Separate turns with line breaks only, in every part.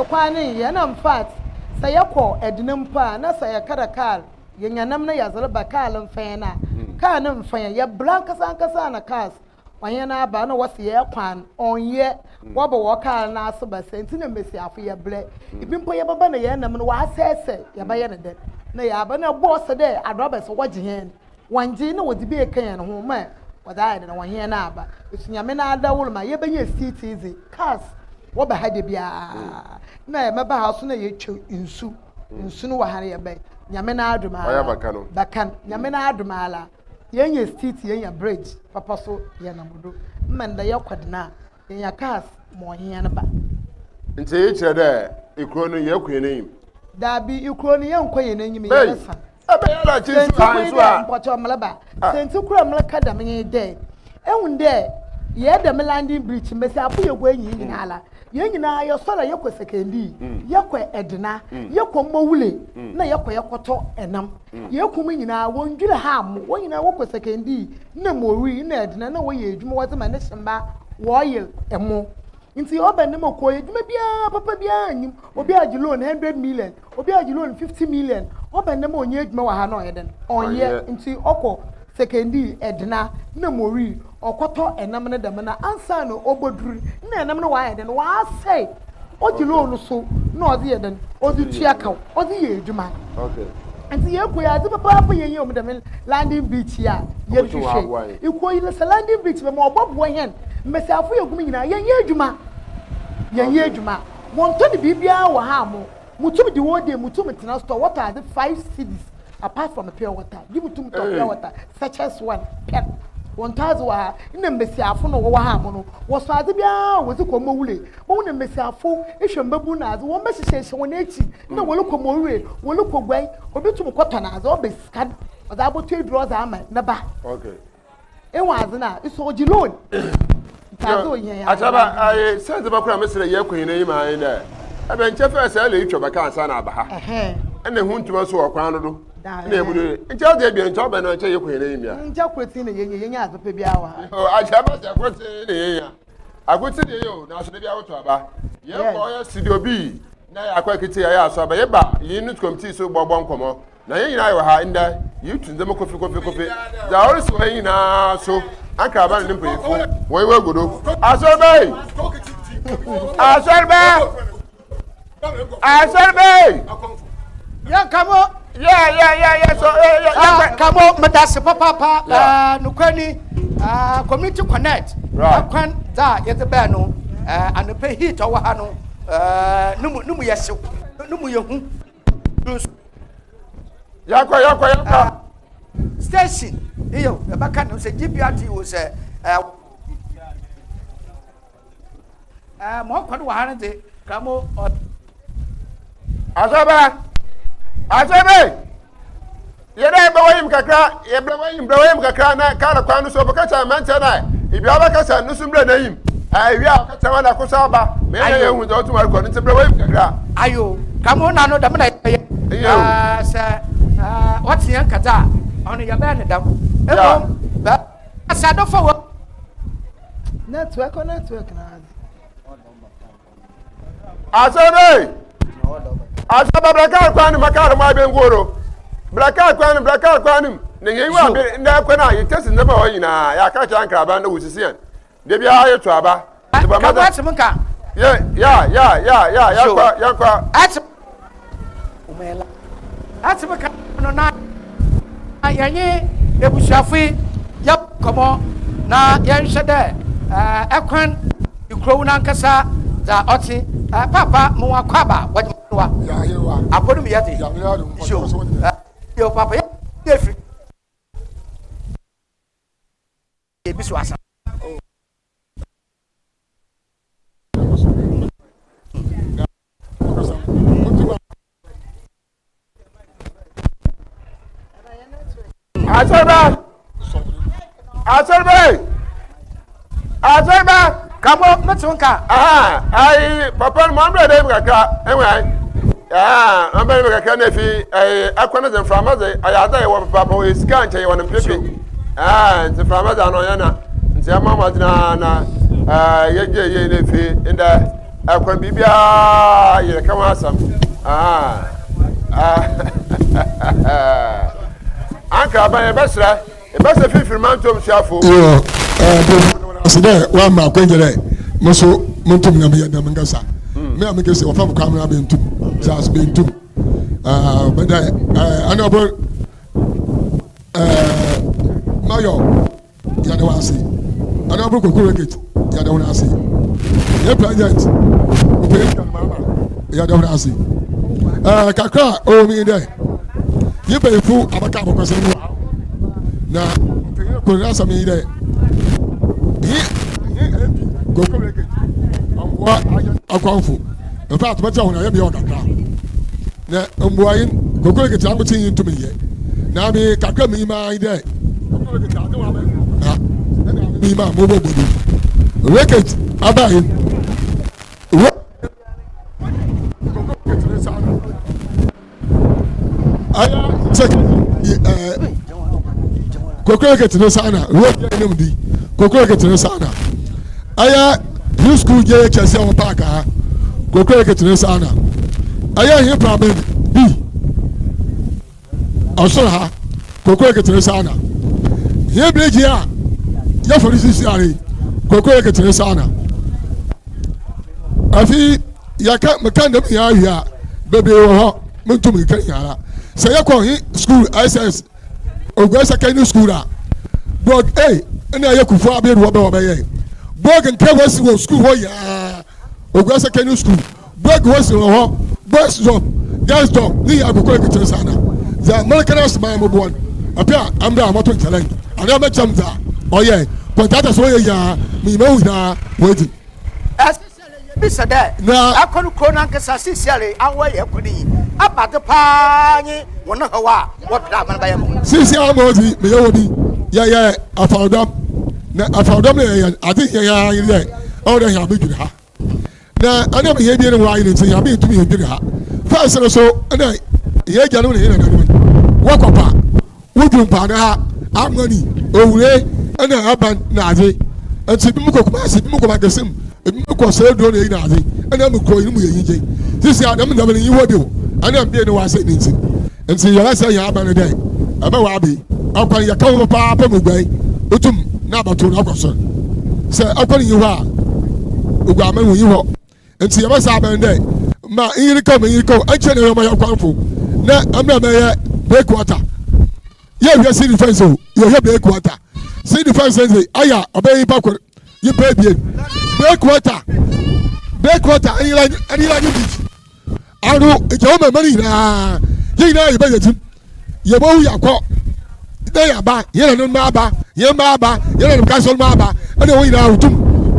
Kwan no nnyɛ na infact sɛ yɛkɔ Edina mpo a na sɛ yɛkɛda kaar yenya nam na yɛdze reba kaar mmfa hɛn a, kaar no mmfa hɛn, yɛbrɛ ankasa ankasa na cars ɔhɛn aba na wɔse yɛn kwan ɔnnyɛ, wɔba wɔ kaar no ase ba sɛ ntsi na mbasiafo yɛbrɛ, bi mpo yɛbɛba na hɛn nam no ɔasɛɛsɛɛ yɛbɛyɛ no dɛn na yɛaba na bɔ ɔsɛ dɛ adrɔbɛs wɔgye hɛn. Wɔnngye na wɔdze bi eka hɛn ho ma wɔdze ayɛ dɛn, wɔnye hɛn aaba. Eso Nyame n'adawor ma yebenya seat dze, cars wɔba ha dabiara na yɛbɛba ha so na yetwa nsu, nsu no wɔ ha no yɛbɛn, Nyame n'adom ara, Bakan, Nyame n'adom ara yenya seat, yenya bridge papa so yɛnam do ma ndɛ yɛkɔ dɛn a. Yenya cars ma ɔnye hɛn ba.
Ntsi iyi kyerɛ dɛ ekurow no yɛkɔ hɛn enyim?
Dabi, ekurow no yɛnnkɔ hɛn enyim, yɛresan.
Ebɛyɛ dɛ akye nsu
ha nsu a. Mpɔkyɛw mereba. Sɛntsi kor a mereka dɛm nye dɛ, ehu dɛ yɛyɛ dɛm landing bridge mbasiafo yɛ hɔ enyi nyina ara, hɛn nyina yɛsoɛr a yɛkɔ Sekondi, yɛkɔ Edina, yɛkɔ Mowule na yɛkɔ yɛkɔtɔ nam. Hɛn kum nyina wonndwir ha mo, hɔn nyina wɔkɔ Sekondi Nna Maureen na Edna na wɔyɛ edwuma wɔdze ma ne hyɛmba wɔɔyel mo. Ntsi ɔba no mu kɔ edwuma biara papa biara nnyim. Obi agye loan 100 million, obi agye loan 50 million. Ɔba no mu ɔnnyɛ edwuma wɔ ha na ɔyɛ dɛn? Ɔnnyɛ. Ntsi ɔkɔ Sekondi, Edna na Maureen ɔkɔtɔ ɛnam no dɛm na ansa na obodur nna ɛnam no ɔayɛ dɛn? Ɔasɛe. Ɔgye loan so na ɔdze yɛ dɛn? Ɔdze tua kaw, ɔdze yɛ edwuma. Nti yɛkɔ yi adze papaapa yɛnyɛ wɔ mu dɛm landing beach yi a yɛrehwehwɛ yi. Ekuo yi no sɛ landing beach bɛma ɔbɔboa hɛn mbasiafo yɛ gu mu nyinaa yɛnyɛ edwuma. Yɛnyɛ edwuma. Wɔnntɔ no biribiara wɔ ha a mo mutum de whole day mutum tsena store wɔtɔ adze 5 cedis apart from pure water. Bi mutum tɔ pure water sachets one pɛr. Wɔnntɔ adze wɔ ha. Nna mbasiafo no wɔwɔ ha a mo no wɔsɔ adze biara wɔdze kɔ Mowule. Bohu na mbasiafo ehwɛ mbabun na adze, wɔn bɛhyehyɛhyɛ hɔn ekyir na wɔrokɔ Mowure, wɔrokɔ Guai, obi tum kɔtɔn adze, ɔba sika no, ɔdze abɔtɔ edur ɔdze ama ne ba. Ehu adze no a, eso ɔgye loan. Ntsi adze a ohia yɛ
Akyerɛba, aye, sɛ ndzɛmba kor a meserɛ yɛ kɔ hɛn enyim ara nye dɛ, ebɛn nkyɛ first a nna etwa bɛka ansaana aba ha, nna ehu ntoma so wɔ kwan no do, nna ebu do, nkyɛ adze ebien nkyɛ ɔbɛn no nkyɛ yɛkɔ hɛn enyim a.
Nkyɛ kortsee na yenya, yenya adze pa biara wɔ ha.
Akyerɛba, sɛ kortsee na yenya. Agotse deɛ yɛ o, nanso da biara woto aba. Yɛn kɔ yɛ si deɛ obi na yɛ akɔ akiti yɛ aso aba. Yɛba yɛn no committee so bɔbɔ nkɔmɔ. Na yɛn nyinaa yɛ wɔ ha ndɛ, yɛtu ndzɛmba kofi kofi kofi. Dza ɔresi wɔ ha yi nyinaa so, Ankraba ne ne mpanyinfo wɔn enyiwa gu do. Asɔr bɛyi! Asɔr bɛ! Asɔr bɛyi!
Yɛ kamo.
Yeah, yeah, yeah, yeah. So, yeah, yeah, yeah.
Kamo, medase papaapa. Yeah. Nokwa ni, Community Connect. Right. Akwan dza yɛdze bɛɛ no, anɔpɛ heat ɔwɔ ha no, no mu no mu yɛ hyew, no mu yɛ hu.
Yankɔ, yankɔ, yankɔ.
Station, iyo, yɛbɛka no sɛ GPRT wo sɛ, ma ɔkɔ do wɔ ha no dze, kamo,
Asɔba, asɔba, yɛdɛ bɛ wɔyim kakra, yɛbrɛ wɔyim, brɛ wɔyim kakra na kaara kwan no so ɔbɛka kyerɛ mmeranteɛ no a, ebi abɛkasa no so mbrɛ n'ayim. Ewi a ɔka kyerɛ wɔn na koso aba, mɛ yɛn yɛn hu dɛ ɔtum arikɔ no nti brɛ wɔyim kakra.
Ayo, kamo na no dɛm na yɛbɛyɛ. Sɛ ɔte yɛn kasa a, ɔno yɛbɛyɛ ne dɛm. Mmom, bɛ asadofo wɔ.
Network o network na adze.
Asɔre! Asɔre bra kaa kwan no ma kaa no mu abɛnkoro. Bra kaa kwan no, bra kaa kwan no mu. Na yɛn wa be na kwan a yɛtɛsi nneɛma hɔ nyinaa yɛaka kyerɛ nkraban na wɔsisi yɛn. Da biara yɛto aba.
Kabo asem nka.
Yɛ ya ya ya ya yankwa yankwa.
Asem asem ka no na yɛnye ebusuafo yi yɛ nkɔmmɔ na yɛnhwɛ dɛ ɛkwan kurow n'ankasa dza ɔtse. Paapa mo akɔ aba wɔdze wa akɔnum yɛ dze yo yo paapa yɛ firi ebi so asa.
Asɔreba! Asɔreba! Asɔreba!
Kamo mete wo nka.
Aha, ayi papa no mo ambrɛ dɛ mu kakra enwe ayi. Ah, ambrɛ mu kakra na efi ayi akɔ no dze mframa dze ɔyɛ adze a yɛwɔ papaapa ɔyɛ sika nkyɛ yɛwɔ no mpepe. Ah, nti mframa dze ano ɔyɛ na nti ɛma mo adze na na eh yɛgye yie na efi ndɛ. Ɛkwan biribiara yɛreka ho asɛm. Anka aban yɛbɛsrɛ yɛbɛsrɛ fifiri mantom suafo.
Yɛ ɛɛ ase dɛ wama akwanya dɛ mo so montum na meyɛ dɛm nkasa. Me a mekese wɔfa mo kwamena bentum sɛ ase bentum. Ɛɛ bɛdɛ ɛɛ ɛna ɔbɔ ɛɛ mayɔ. Yɛda wo ase. Honorable Koko Rekit, yɛda wo ase. Yɛ president, Ɔpanyin John Mahama, yɛda wo ase. Ɛɛ kakra a ɔwɔ mu yi dɛ, yɛ mpanyinfo abɛka abɔkɔsɛm mu na ɔpanyin kò n'asɛm yi dɛ, yi yi MP Koko Rekit, ɔmboa akwanfo. In fact, bɛtɛ wɔn ayɛ bi yɛ ɔkakra. Na mboa yi kokoro kete ankotsee yi nntum nnyɛ. Na ame kakra minyim ara nye dɛ kokoro kete adze wɔabɛn ha na ame minyim a mobɔbɔ do. Rekete abae wɔ kokoro kete ne nsa ano. Aya sɛ ɛɛ kokoro kete ne nsa ano wɔ yɛ di kokoro kete ne nsa ano. Ɛyɛ Hill School JHS a ɛwɔ park ha, Kokoe Ketene saa na ɛyɛ Hill Primary B ɔsoro ha, Kokoe Ketene saa na Hill Bridge a yɛfɔ no sisi are yi, Kokoe Ketene saa na afi yɛka meka ndɛm nyinaa wie a bebree wɔ hɔ mentum nka nyinaa sɛ yɛkɔ he school SS Oguaa secondary school a blog A ɛna ɛyɛ kufuor abɛn wɔ bɛ wɔbɛyɛ blog nka wɔ si wɔ school hɔ yaa Oguaa secondary school blog wɔ si wɔ hɔ boys dorm girls dorm ne yɛ akokɔ ekete nsa na dza mɛreka na asoma mo boɔ no ɔpɛ a ambra a mɔto nkyɛlɛn anaa mɛkyɛm dza ɔyɛ kɔntrata so ɔyɛ yaa menyima wo nyinaa wɔadzi.
Yebisa dɛ, Akɔr kurow no ankasa seseiara yi awɔ yɛ kwan yi aba do paa nye hɔn haw a wɔpɛ dɛ aban bɛyɛ ma hɔn?
Seseiara ma odzi meyɛ wɔ bi, yɛyɛ afɔrdɔm, na afɔrdɔm no yɛyɛ adze hia ara nye dɛ ɔwɔ dɛ hɛn abedwir ha. Na ɔnam hɛn ebien ho ayɛ no ntsi, hɛn abenntum enndwir ha. First no so, nna hɛn egyanom na hɛn nananom no wɔkɔ pa. Wodwo mpaane ha, amani, owure na aban na adze. Ntsi binom kɔ Kumasi, binom kɔ Mankasim, binom kɔ Sɛɛduro na eyi na adze. Nna mu kurow yi no mu yɛ enyigye. Sisi a dɛm ndzɛmba no nnyi hɔ bio, ana mbea no wɔasɛɛ ne ntsi. Ntsi yɛbɛsrɛ hɛn aban no dɛ ɛbɛ wɔabe ɔkwan yɛka ho papaapa ma oguan otum n'abatow no akɔ sor. Sɛ ɔkwan nnyi hɔ a, oguaman wonnyi hɔ. Ntsi yɛbɛsa abɛn dɛ ma nyirikaw ma nyirikaw nkyɛ na yɛma yɛn na mbrɛ mɛyɛ breakwater. Yɛhwɛ sea defense o, yɛhwɛ breakwater. Sea defense dze ayɛ a ɔbɛyɛ nyimpa kor, nyimpa ebien. Breakwater, breakwater ɛnyera ɛnyera nye beach. Ano nkyɛ wɔma mma no nyinaa, yɛn nyinaa yɛbɛyɛ dzin. Yɛbɛwu yɛakɔ na yɛaba, yɛn nanom mma aba, yɛn mma aba, yɛn nanom kansa mma aba, ɛna wɔn nyinaa wotum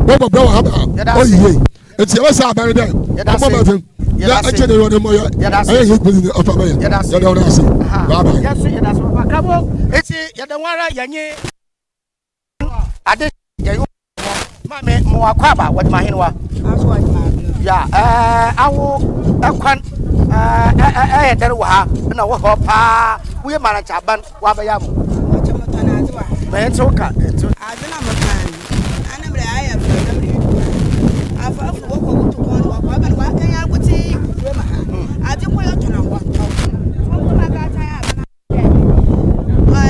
wɔbɔ brɛ wɔ ha ma ɔyɛ yie. Nti yɛbɛsɛ aban no dɛ ɔmmɔ mmɔden na ɛkyɛ ne wɔde mmɔ yɛ ɛyɛ yɛ kpɛsi ne ɔfa bɛyɛ yɛda wɔn ase. Bye bye.
Yɛso yɛda ase papa kramo. Eti yɛda wɔn ara yɛnye ade yɛ yo maame mo akɔ aba wɔde ma ahenewa ya ɛɛ awo ɛkwan ɛɛ ɛyɛ dɛn wɔ ha ɛna wɔ hɔ paa woyɛ mara nkyɛ aban wabɛyɛ amo mɛ nti wo ka nti.
Adze na mo kan ana mmerɛ ayɛ fɛ na mmerɛ yɛ afɔfo wɔkɔ wotu kɔn wɔkɔ aba no wɔaka yɛn akote kurom ha adze kɔ yɛ tɔn a wɔtɔ wɔn kɔ aka atan aba na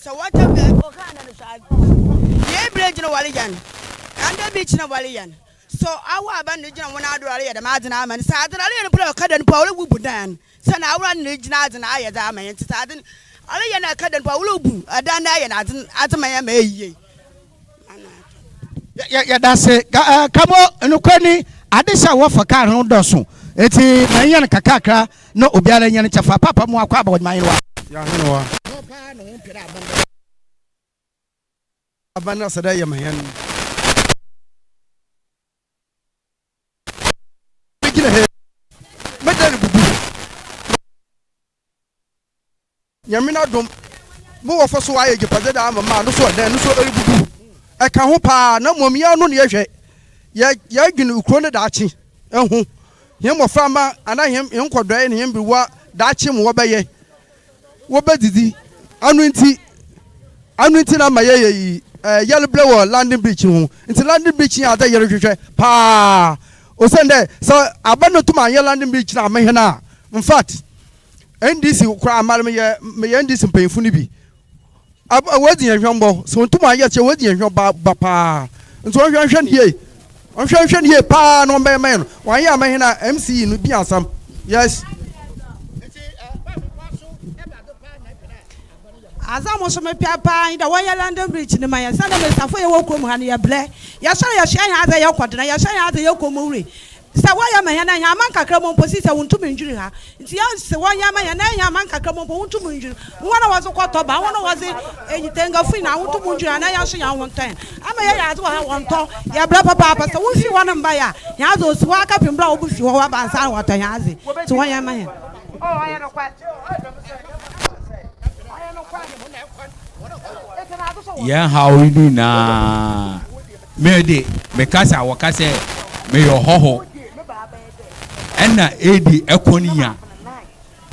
sɛ wɔtɔ bɛ ɔka na no so yɛ ebire gyina wɔre yɛn ɛnda bi kyina wɔre yɛn so awo aba no gyina wɔn ado wɔre yɛ dɛm adze na ama no sɛ adze na ɔreyɛ no pɛ ɔka dɛ no pɛ ɔrebubu dan sɛ na awura no gyina adze na ayɛ dze ama yɛn nti sɛ adze ɔreyɛ no ɛka dɛ no pɛ ɔrebu ɛdan na ayɛ no adze adze ma yɛn ma ɛyie.
Yɛda se kamo nokorɛ ni ade sɛ wɔfa kaa ho dɔso eti ma yɛn kakrakra na obiara nyɛ ne kyɛfa papa mu akɔ aba wɔde ma ahenewa.
Yɛ ahenewa. Aban no asɛ dɛ yɛ ma hɛn. Megyina ha yi, me dan rebubu. Nyame n'adom, mo wɔfa so ayɛ egyapadze dze ama me a, no so dan no so erububu. Ɛka ho paa, na mbom hɛn no na yɛhwɛ, yɛ yɛdwen kurow no daakye ho, hɛn mboframba anaa hɛn hɛn nkɔdɔe na hɛn mberwa daakye ma wɔbɛyɛ, wobedzidzi. Ano ntsi, ano ntsi na ama yɛyɛ iyi, yɛrebrɛ wɔ London Bridge ho. Ntsi London Bridge yɛ adze a yɛrohwehwɛ paa. Osiandɛ sɛ aban no tum annyɛ London Bridge no amma hɛn a, infact NDC koraa mara meyɛ meyɛ NDC mpanyimfo no bi. Ab woedzi hɛn hwambɔ, sɛ wonntum annyɛ a kyerɛ woedzi hɛn hwambɔ ba paa. Ntsi wɔnhwɛ nhwɛ no yie, wɔnhwɛ nhwɛ no yie paa na wɔmbɛyɛ mma hɛn. Wɔannyɛ amma hɛn a MCE no bi asɛm. Yes.
Adze a mo so mepɛ paa nye dɛ wɔnyɛ London Bridge no ma hɛn, osiandɛ mbasiafo a yɛwɔ kurom ha no yɛbrɛ. Yɛsoɛr a yɛsoa hɛn adze a yɛkɔ do na yɛsoa hɛn adze a yɛkɔ Mowura. Sɛ wɔyɛ ma hɛn a, hɛn aman kakra mu mpo sesei wonntum nndwir ha. Ntsi yɛse wɔnyɛ ma hɛn na hɛn aman kakra mu mpo wonntum nndwir. Hɔn a wɔdze kɔtɔ ba, hɔn a wɔdze enyitengafo nyina wonntum nndwir ha na hɛn so hɛn ho nntɔ hɛn. Ama yɛyɛ adze wɔ ha wɔnntɔ, yɛbrɛ papaapa. Sɛ wofi hɔ no mbae a, hɛn adze osi hɔ akɛpem ber a wobofi hɔ wɔaba ansaana wɔatɔ hɛn adze. Ntsi wɔnyɛ ma hɛn.
Yɛn haw yi nyinaa, me de mekasa a wɔka sɛ meyɛ ɔhɔho ɛna edi ɛkɔ no nya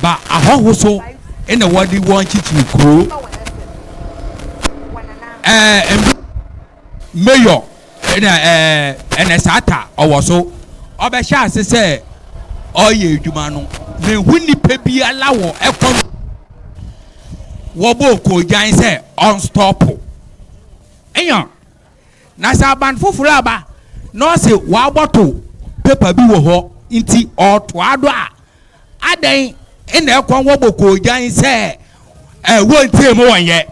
ba ahɔho so ɛna wɔde wɔn kyikyiri kuro ɛɛ mbi mayor Ɛna ɛɛ ɛna Sata ɔwɔ so ɔbɛhyɛ ase sɛ ɔreyɛ adwuma no mehu nipa biara wɔ ɛkɔ wɔbɔ koogyan sɛ ɔnstɔpo ɛnya na sɛ aban foforɔ aba na ɔse wɔabɔto pepa bi wɔ hɔ nti ɔtoa do a Adɛn na ɛkɔm wɔ bɔkɔɔgyan sɛ wɔntie mu wɔnyɛ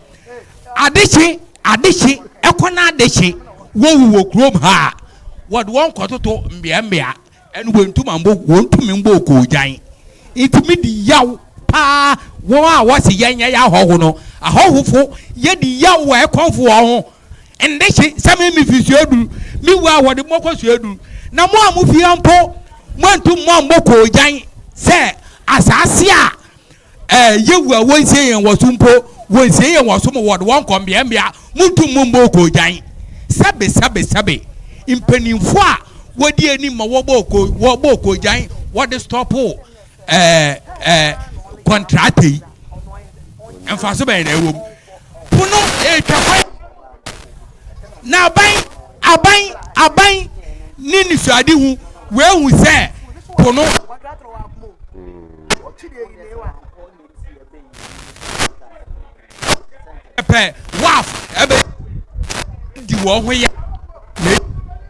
adehye adehye ɛkɔ na adehye wɔwu wɔ kurom ha a wɔde wɔn kɔtoto mmeammea ɛno wɔntum ambɔ wɔntumi mbɔ kɔɔgyan nti me di yaw paa wɔn a wɔsi yɛn yɛ ahɔho no ahɔhofo yɛdi yaw wɔ ɛkɔmfo wɔn ho Ndehye sɛ me mifi suaduru, me wu a wɔde mɔkɔ suaduru, na mo a mo fie mpo moantum moammɔ koogyan sɛ asaase a ɛɛ yewu a wɔnsie yɛn wɔ so mpo, wɔnsie yɛn wɔ so mo wɔde wɔn kɔ mbeambea, montum mommɔ koogyan. Sɛbe sɛbe sɛbe mpanimfoɔ a wɔdi anim ma wɔbɔɔ ko wɔbɔɔ koogyan wɔde stɔpo ɛɛ ɛɛ kɔntrata yi mfaso bɛn na ɛwɔ mu pono ɛretwa kwan na aban aban aban ne nisuade hu wɔahu sɛ pono. Pɛ waf ɛbɛ di wɔn ho ya na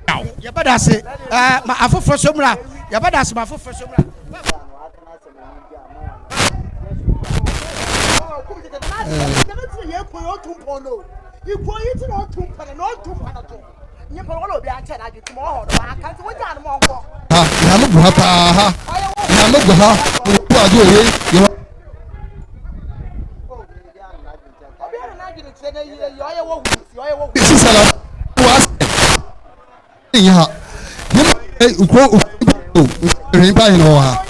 yaw.
Yɛbɛda ase ɛɛ ma afoforɔ so mmra yɛbɛda ase ma afoforɔ so mmra.
Ha nyame gu ha paa ha nyame gu ha wɔ ade oye yɛ Sisala wa sɛ ha ne ma ukuro ukuro pa yɛn wɔ ha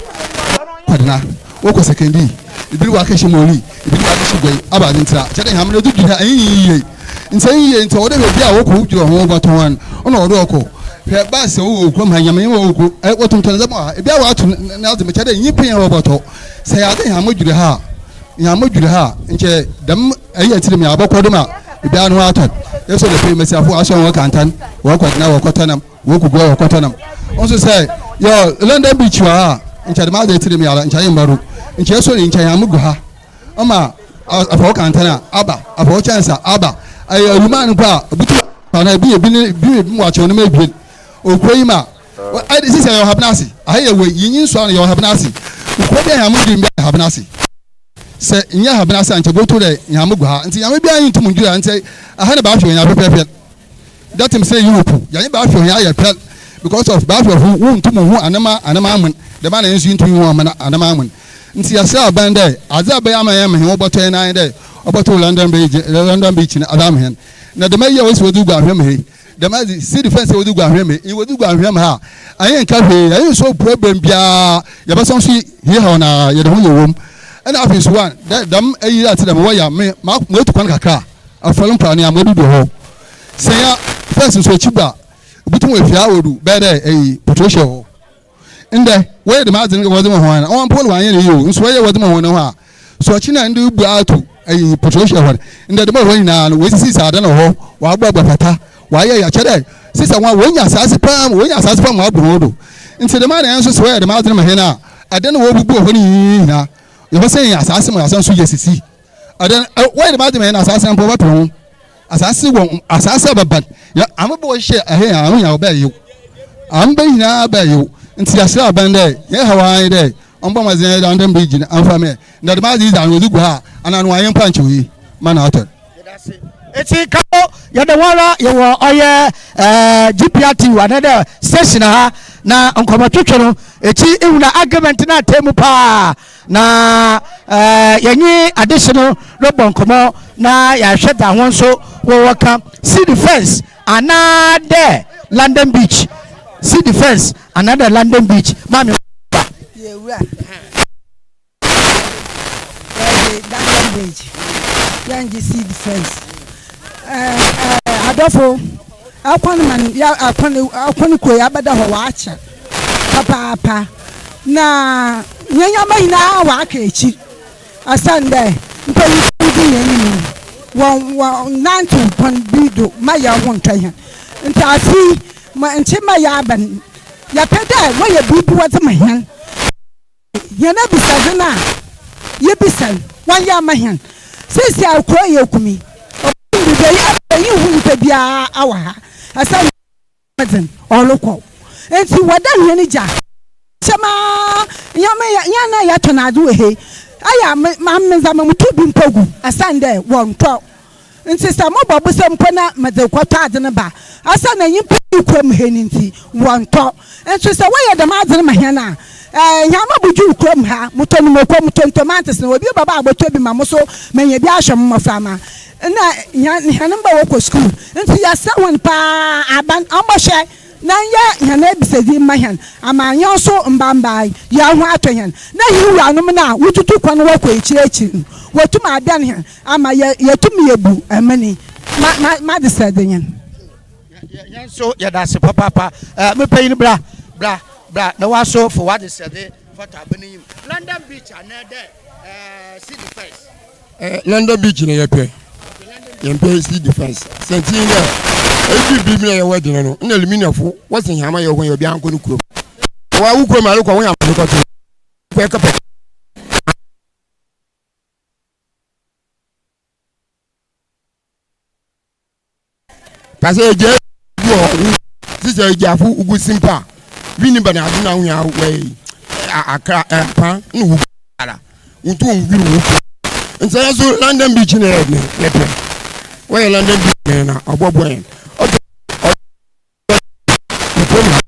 kwadena wokɔ sɛkɛndi ebi wa akɛhyɛ mɔri ebi wa akɛhyɛ guai aba adi ntira kyɛ dɛ nyame do dwi ha ɛnyi yie nti ɛnyi yie nti ɔwɔ dɛ baabi a wɔkɔ wodwiri ɔho wɔbɛtɔn ɔna ɔwɔ dɛ ɔkɔ hwɛ baasi wɔ okurom ha nyame wɔ okuro ɛ wɔtontɔn ndzɛmba wɔ ha ebi a wɔato n'adze mekyɛ dɛ nyimpa yɛn wɔbɔtɔ sɛ yɛ adze nyame dwiri ha a Nyame dwiri ha a, nkyɛ dɛm ɛyɛ tsir mu abɔkɔ do ma obiara no ho atɔ no. Yɛsɔ dɛ pii mbasiafo asɔn hɔn kantan, wɔkɔ gyina wɔkɔtɔ nam, wɔkɔ gua wɔkɔtɔ nam. Nso sɛ yɛwɔ London Beach wɔ ha a, nkyɛ dɛm adze tsir mu ara nkyɛ yɛmmba do. Nkyɛ yɛsɔ dɛ nkyɛ Nyame gu ha ma afa wo kantan a aba, afa wo kyɛnse a aba. Ɛyɛ ewumaa no mpo a, obi tum anaa bi yɛ bi ne bi yɛ bi mu wɔakyew no ma ebien. Okuro yi ma ɛde sisi yɛ ɔhabena ase aha yɛ wei yinyi nso ano yɛ ɔhabena ase okuro bi a nyame dwiri bi a habena ase sɛ nyɛ habena ase a nkyɛ botu dɛ nyame gu ha nti nyame bi a ntum ndwiri ha nti aha ne baahwɛ yɛn apɛpɛpɛ datem sɛ Europe yɛn baahwɛ yɛn ayɛ pɛ because of baahwɛ ho wo ntum hu anema anema amen dɛm ana nso ntum hu amena anema amen nti yɛsrɛ aban dɛ adze a bɛyɛ ama yɛn ma hɛn wɔbɔtɔ yɛn nan dɛ ɔbɔtɔ London Bridge London Beach no adze ama hɛn na dɛm ayi a wɔsi wɔdze gu ahwɛ mu ha Dɛm adze si defense a wɔdze gu anhwea mu yi, wɔdze gu anhwea mu ha a, annyɛ nka hwee, yɛnnsɔ problem biara, yɛbɛsan so hia haw no ara, yɛde ho yɛ wɔ mu. Nna afei so one, dɛ dɛm ayi a tse dɛm wɔyɛ a, me ma metu kwan kakra a, afɔr mpo a, nea moedu hɔ. Sɛ ya first nso ekyir ba a, ibotum efi ha oedu bɛyɛ dɛ eyi Patricia hɔ. Ndɛ, wɔyɛ dɛm adze no wɔdze ma hɔn a, hɔn mpo na wɔannyɛ no yie o, nso wɔyɛ wɔdze ma hɔn ho a, sɔkye na ndɛ obu ato ayi pɔtɔhwɛ hɔ no, ndɛ dɛm hɔ nyinaa no woesisi adan wɔ hɔ, wɔaboaboa pata, wɔayɛ yɛ akyerɛ dɛ sisa wɔn a wonya asaase paa mu, wonya asaase paa mu abɔ hɔn do.
Ntsi dɛm ara na hɛn so sɛ wɔyɛ dɛm adze no ma hɛn a, adan a woebubu wɔ hɔ no nyina, yɛbɛsan enya asaase ma yɛasan so yesisi adan. Wɔyɛ dɛm adze ma hɛn asaase a mpo wɔbɛper ho. Asaase wɔ asaase a bɛban yɛ ameba wɔhyehyɛ ɛhɛn a ahonya wɔbɛyɛ yew. Ameba nyinaa bɛyɛ yew. Ntsi yɛserɛ aban dɛ hɛn haw ara nye dɛ ɔmbɔ mbɔdzen dɛ ɔndɛm bridge no amfa mɛ na dɛm adze yi dze ano wɔdze gu ha a ana ano annyɛ mpo a nkyɛ oye ma na atɔr.
Yɛdase. Ntsi kaw yɛda ho ara yɛwɔ ɔyɛ ɛɛ GPRTU anaa dɛ station ha na nkɔmbɔtwetwe no ekyi ihu na agreement no ataa mu paa na ɛɛ yɛnye adehye no robɔ nkɔmbɔ na yɛahwɛ dza hɔn so wɔwɔ ka sea defence anaa dɛ London beach sea defence anaa dɛ London beach maame ba.
Yɛwura. Yɛgye London Bridge, yɛngye seed fence. Adɔfo, ɛkwan ma no ya ɛkwan ɛkwan kuro yi abɛda hɔ wɔakyɛ papaapa na yɛn nneɛma nyinaa wɔaka akyiri ɛsɛn dɛ mpanyinfo di yɛn anim wɔn wɔn nantew kwan bi do ma yɛn ho ntɔ yɛn nti afe yi ma nkye ma yɛaba no yɛpɛ dɛ wɔyɛ biribi wɔdze ma hɛn. Hɛn ebisadze no a yebisa no, wɔnnyɛ amma hɛn. Seseiara kurow yi eku me. Obotum do dɛ innhu nyimpa biara wɔ ha, osiandɛ dzen ɔrokɔ. Ntsi wɔdan hɛn gya hyɛm ara, hɛn a yɛtɔn adze wɔ ha yi, ayɛ a me ndzɛmba mutu bi mpo gu osiandɛ wɔnntɔ. Ntsi sɛ mobɔ bosa mpo na medze kɔtɔ adze no ba a, osiandɛ nyimpa nnyi kurow mu ha no ntsi, wɔnntɔ. Nso sɛ wɔyɛ dɛm adze no ma hɛn a, hɛn abodwuw kurow mu ha, motɔ no moko, motɔ ntomantes na obi bɛba abɔtɔ bi ma mo so menya bi ahwɛ mo mboframba. Nna hɛn mba wɔkɔ skuul, ntsi yɛserɛ hɔn paa aban ɔmbɔhwɛ na nyɛ hɛn ebisadzi mma hɛn ama hɛn so mba mbaa hɛnho atɔ hɛn, na hɛn wuranom no a wotutu kwan wɔkɔ ekyir ekyir no, wotum abɛn hɛn ama yɛtum yebu amani ma ma m'adesrɛdze nye no.
Yɛn nso yɛda ase papaapa. Eh, me panyin bra, bra, bra na waso fo w'adesrɛdze fata abɛ n'enyim. London Beach anaa dɛ eh, sea defence.
Eh, London Beach na yɛpɛ. Yɛmpɛ sea defence. Sɛnti nye dɛ, edu ber bi na yɛwɔ dene no, nna Aluminiafo wɔse hɛn ama yɛwɔ hɔ yɛ obiara nkɔ no kurom. Wa wo kurom a rekɔ wo yɛ amane kɔto. Kɔ kɛpɛ. Pasɛ egya gu hɔ wo sisɛ egyafo ugu simpa wini ba na adi na ho ya wɛ akra ɛpa ne wo ara ntu wɔn wiri wo kuro nsɛ yɛ so London beach na yɛ ne yɛ pɛ wɔyɛ London beach na na ɔbɔ bɔ yɛn ɔtɔ ɔtɔ ha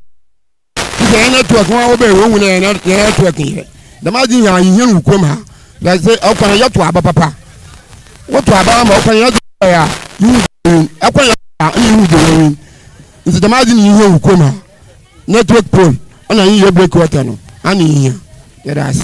sisɛ yɛn network wɔn a wɔbɛn wɔn hu na yɛn network yɛ dɛm adi yɛn ayi yɛn wɔ kurom ha na sɛ ɔkwan yɛ to aba papa wɔto aba ama ɔkwan yɛ to yɛ a yiwu wɔn ɛkwan yɛ a ɛna yiwu de wɔn nti dɛm adi na yiwu wɔ kurom ha network pole ɛna yi yɛ break water no ɛna yi yɛ yɛda ase.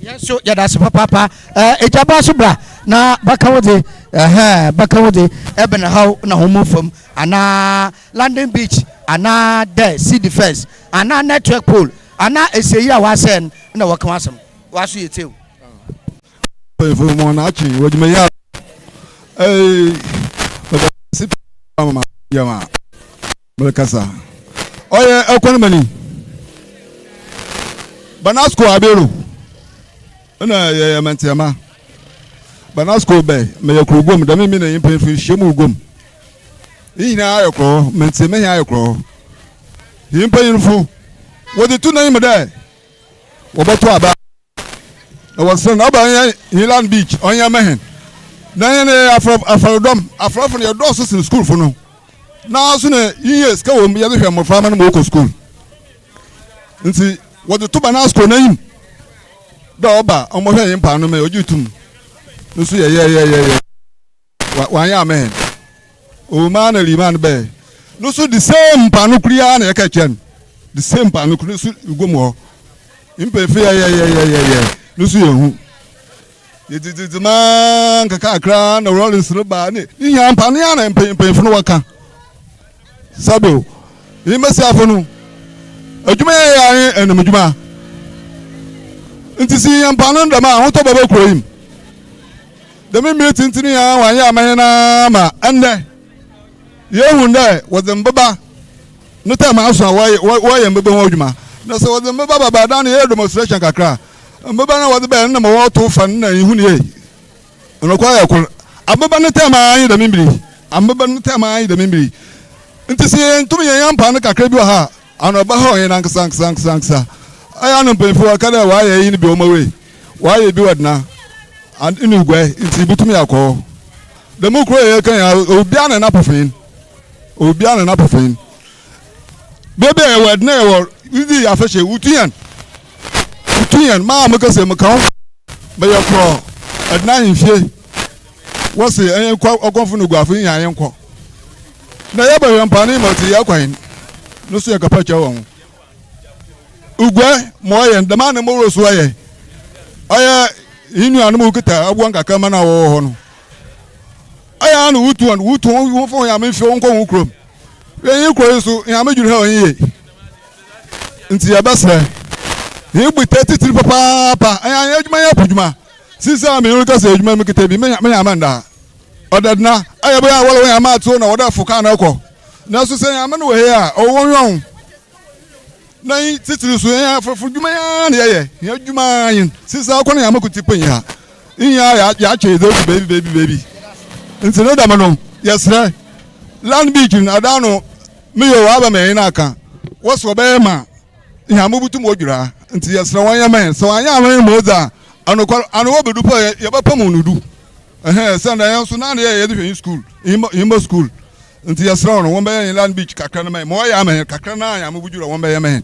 Yɛn nso yɛda ase papaapa. Ɛɛ egya ba so bra na bɛka wo de ɛhɛn bɛka wo de ɛbɛn haw na ho mu fam anaa. London Beach anaa dɛ Sea Defence anaa Network Pole anaa esieyi a wɔasɛɛ no na wɔka ho asɛm. W'aso yɛ tsew.
Mpanyinfo mo na atwe wɔ dwuma yi a ɛɛ mɛda si ama ma yɛ ma mɛkasa ɔyɛ ɛkwan mani Banasco abero ɛna yɛyɛ mɛntiɛma Banasco bɛ mɛyɛ kuro gom dɛm mi na yi mpanyinfo nhyia mu gom. Ne nyinaa ayɛ korɔ, mente me hɛn ayɛ korɔ. Hɛn mpanyimfo, wɔdze to n'enyim dɛ wɔbɔto aba, na wɔserɛ no ɔba hɛn Highland Beach ɔnyɛ mma hɛn. Na hɛn yɛyɛ afɔr afɔrdɔm, afɔrfo no yɛdɔɔ so sen skuulfo no, naaso na yenya sika wɔ mu yɛdze hwɛ mboframba no ma wɔkɔ skuul. Ntsi wɔdze to Banasco n'enyim dɛ ɔba ɔmbɔhwɛ hɛn paano ma ɔgye to mu no so yɛyɛyɛyɛyɛ. Wanyɛ amen. Owumaa na liman bɛɛ. No so the same mpaano koro yi ara na yɛka kyerɛ no. The same mpaano koro no so gu mu hɔ. Mpanyinfo yɛyɛyɛyɛyɛ no so yɛn hu. Yɛdzidzidzi maa nkakrakra na Rawlings no baa ne ne nyinaa mpaano yi ara na mpanyinfo no wɔka. Sɛbio, yi mmesiafo no adwuma yɛ yɛ ara ɛnam adwuma. Nti si yɛn mpaano no dɛm a ahotɔ bɛbɛ kuro yi mu. Dɛm mber tsentsen yi ara wɔannyɛ amma hɛn ara ma ndɛ yeehu dɛ wɔdze mbeba no term aso a wɔyɛ mbeba ho edwuma.
Na sɛ wɔdze mboba ba ba dan no yɛyɛ demonstration kakra a, mboba no a wɔdze bae no nna ma wɔtow fa no nna innhu no yie. Nokwar yɛ kor. Aboba no term ara nye dɛm mber yi. Aboba no term ara nye dɛm mber yi. Ntsi sɛ yenntum yɛnnyɛ ampa no kakra bi wɔ ha a, ano ɔbɛhaw hɛn ankasa ankasa ankasa ankasa. Ɔyɛ a na mpanyimfo wɔka dɛ wɔayɛ iyi no bi wɔ Mowei, wɔayɛ bi wɔ Dena, and nna Uguay, ntsi ibotum akɔ hɔ. Dɛm kurow yi a yɛreka yi ara, obiara na n'apofee, obiara na n'apofee. Beebi a yɛwɔ Dena yɛwɔ, ridzi afahyɛ, wotu hɛn, wotu hɛn, maa mekasa yi meka ho. Bɛyɛ korɔ ɛdena ahemfie wɔse ɛyɛ nkɔ ɔkɔmfo no guafo yi yɛn nkɔ na yɛbɛ hwɛ mpa ne ma ɔte yɛ kwan no so yɛ kapa kyɛ wɔn uguɛ ma ɔyɛ dɛm a na mo wuro so ɔyɛ ɔyɛ yi nuanom wokita aboa nkakra ma na wɔwɔ hɔ no ɔyɛ ano wotu wɔn wotu wɔn wɔn fɔ wɔn yame mfie wɔn kɔ wɔn kurom yɛn yi kuro yi so yame dwiri ha wɔn yie. Nti yɛbɛsrɛ yɛn botae titiri papaapa ɛyɛ anyɛ adwuma yɛ po dwuma sisi a meyɛ kasa adwuma mu kita bi menya menya ama nda ɔdadena ɛyɛ bɛyɛ a wɔlɔ wɔn ama ato na wɔde afo kaa na ɛkɔ nanso sɛ yɛn ama no wɔ he a ɔwɔ wɔn yɔn na yi titiri so yɛn afɔfo dwuma yɛn na yɛyɛ yɛn adwuma yɛn sisi akɔ na yɛn ama kuti pɛn ha yɛn a yɛatwe yɛn dɛ baabi baabi baabi nti ne dɛm no yɛsrɛ land beach no adan no. Me yɛ ɔaba ma yɛn aka wɔ sɛ ɔbɛyɛ ma hɛn mobotum wɔdwira ntsi yɛserɛ wɔn yɛ ma hɛn sɛ wɔanyɛ ama hɛn ma odzi a anokwar ano wɔbɛdu pɔ yɛbɛpam no du ɛhɛn sɛ na yɛn nso na yɛ yɛde hwɛ yɛn school yɛn mba school nti yɛserɛ wɔn wɔn bɛyɛ yɛn land beach kakra no ma yɛn ma wɔyɛ ama hɛn kakra no a yɛn amobodwira wɔn bɛyɛ ma hɛn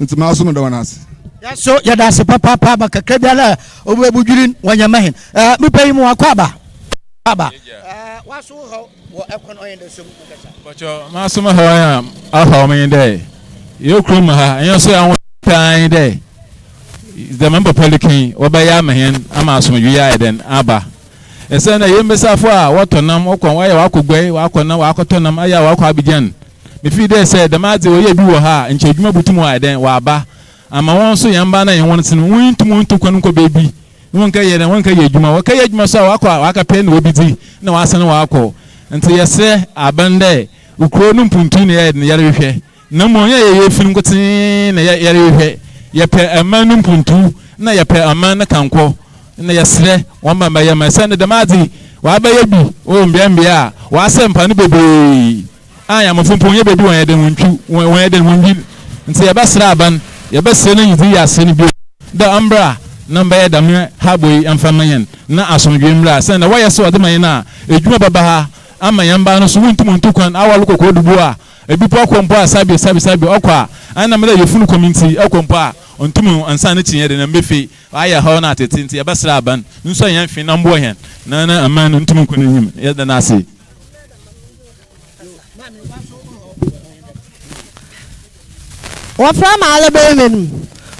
nti maa so meda wɔn ase.
Yɛso yɛda ase papaapa ma kakra biara a wɔbɛbudwiri wɔnyɛ ma hɛn. Me panyin mu wakɔ aba. Aba. Waso wo haw wɔ ɛkwan ɔyɛ dɛ so mu kasa.
Bɔkyɛ maso me haw a ahaw me nye dɛ yɛ kurom ha ɛnyɛ so yɛn taa nye dɛ dɛm mpapa likin wɔbɛyɛ ama hɛn ama asomdwee ayɛ dɛn aba. Ɛsɛ dɛ yɛn mbesiafo a wɔtɔ nam wɔkɔ wɔayɛ wɔakɔ guai wɔakɔ nam wɔakɔtɔ nam ayɛ a wɔakɔ Abidjan. Mefii dɛ sɛ dɛm adze wɔyɛ bi wɔ ha a nkyɛ edwuma botum ayɛ dɛn wɔaba ama wɔn so yɛn mba na yɛn hɔn tse no wonntum nntu kwan nnkɔ beebi Wɔnkɛyɛ dɛn? Wɔnkɛyɛ edwuma. Wɔkɛyɛ edwuma so a, wɔakɔ a wɔakɛpɛ na wobedzi na wɔasan wɔakɔ. Ntsi yɛserɛ aban dɛ kurow no mpontu na yɛyɛ dɛn yɛrohwehwɛ, na mbom ɔnnyɛ yɛyɛ efi nkotsee na yɛrohwehwɛ. Yɛpɛ aman no mpontu na yɛpɛ aman no kankɔ na yɛserɛ hɔn ma mbɛyɛ ma osiandɛ dɛm adze yi wɔabɛyɛ bi wɔ mbeambea a wɔasɛɛ mpoano beberee a Anyamfo mpo wɔnnyɛ beebi wɔnyɛ dɛn wontwiw, wɔnyɛ dɛn wonnwir. Ntsi yɛbɛserɛ aban, yɛbɛserɛ n'enyidzi yɛ aserɛ no bio dɛ ɔmbra na ɔmbɛyɛ dɛm habɔ yi mfa mma hɛn na asomdwee mbra. Osiandɛ wɔyɛ sɛ ɔdze ma hɛn a, edwuma bɛba ha ama hɛn mba no so wonntum nntu kwan, awar kɔ Kodubu a, bi mpo ɔkɔ mpo a sabi sabi sabi ɔkɔ a, ana dɛ yefun kɔm ntsi ɔkɔ mpo a onntum nnsan n'ekyir nnyɛ dɛn mmba fie, ɔayɛ haw na atsetse ntsi yɛbɛserɛ aban nsua hɛn fe na mboa hɛn na na aman no ntum nkɔ n'enyim. Yɛda no ase.
Wɔfrɛ me Alebɛrima no.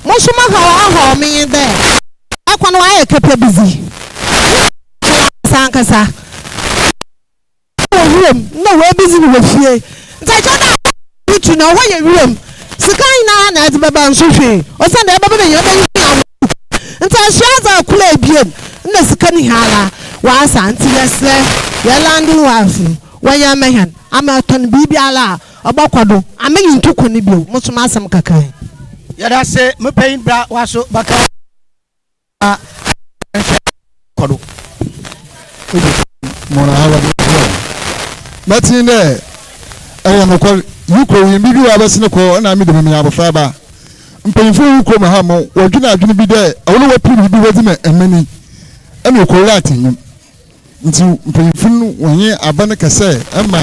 Mo so mo haw ahaw me nye dɛ kwan ɔayɛ kɛpɛ bi dzi. Ankasa ankasa wɔ wiram na woebedzi no wɔ fie. Ntsi ɛkyɛ dɛ rutu na hɔ yɛ wiram. Sika nyinara na edze bɛba nso hwee osiandɛ ebɛba na hɛn bɛyɛ hia Ntsi asuadze a kor ebien nna sika no hia ara ɔasa ntsi yɛserɛ yɛn landing wife no wɔnyɛ mma hɛn ama tɔn biribiara a ɔbɔkɔ do ama yenntu kwan bio. Mo so m'asɛm kakra yi.
Yɛdase me panyin bra waso baka na nhwɛ kɔ do.
Mɛtsen dɛ ɛyɛ nokwar, yi kurow yi, mber bi ɔabɛsen kɔ nna ame dze meyɛ abofraba. Mpanyimfo wɔ kurom ha ma wɔdwen adwen bi dɛ ɔwɔ dɛ wɔper biribi wɔdze ma emani na okurow light nnwom. Ntsi mpanyimfo no wɔnye aban kɛsɛɛ ma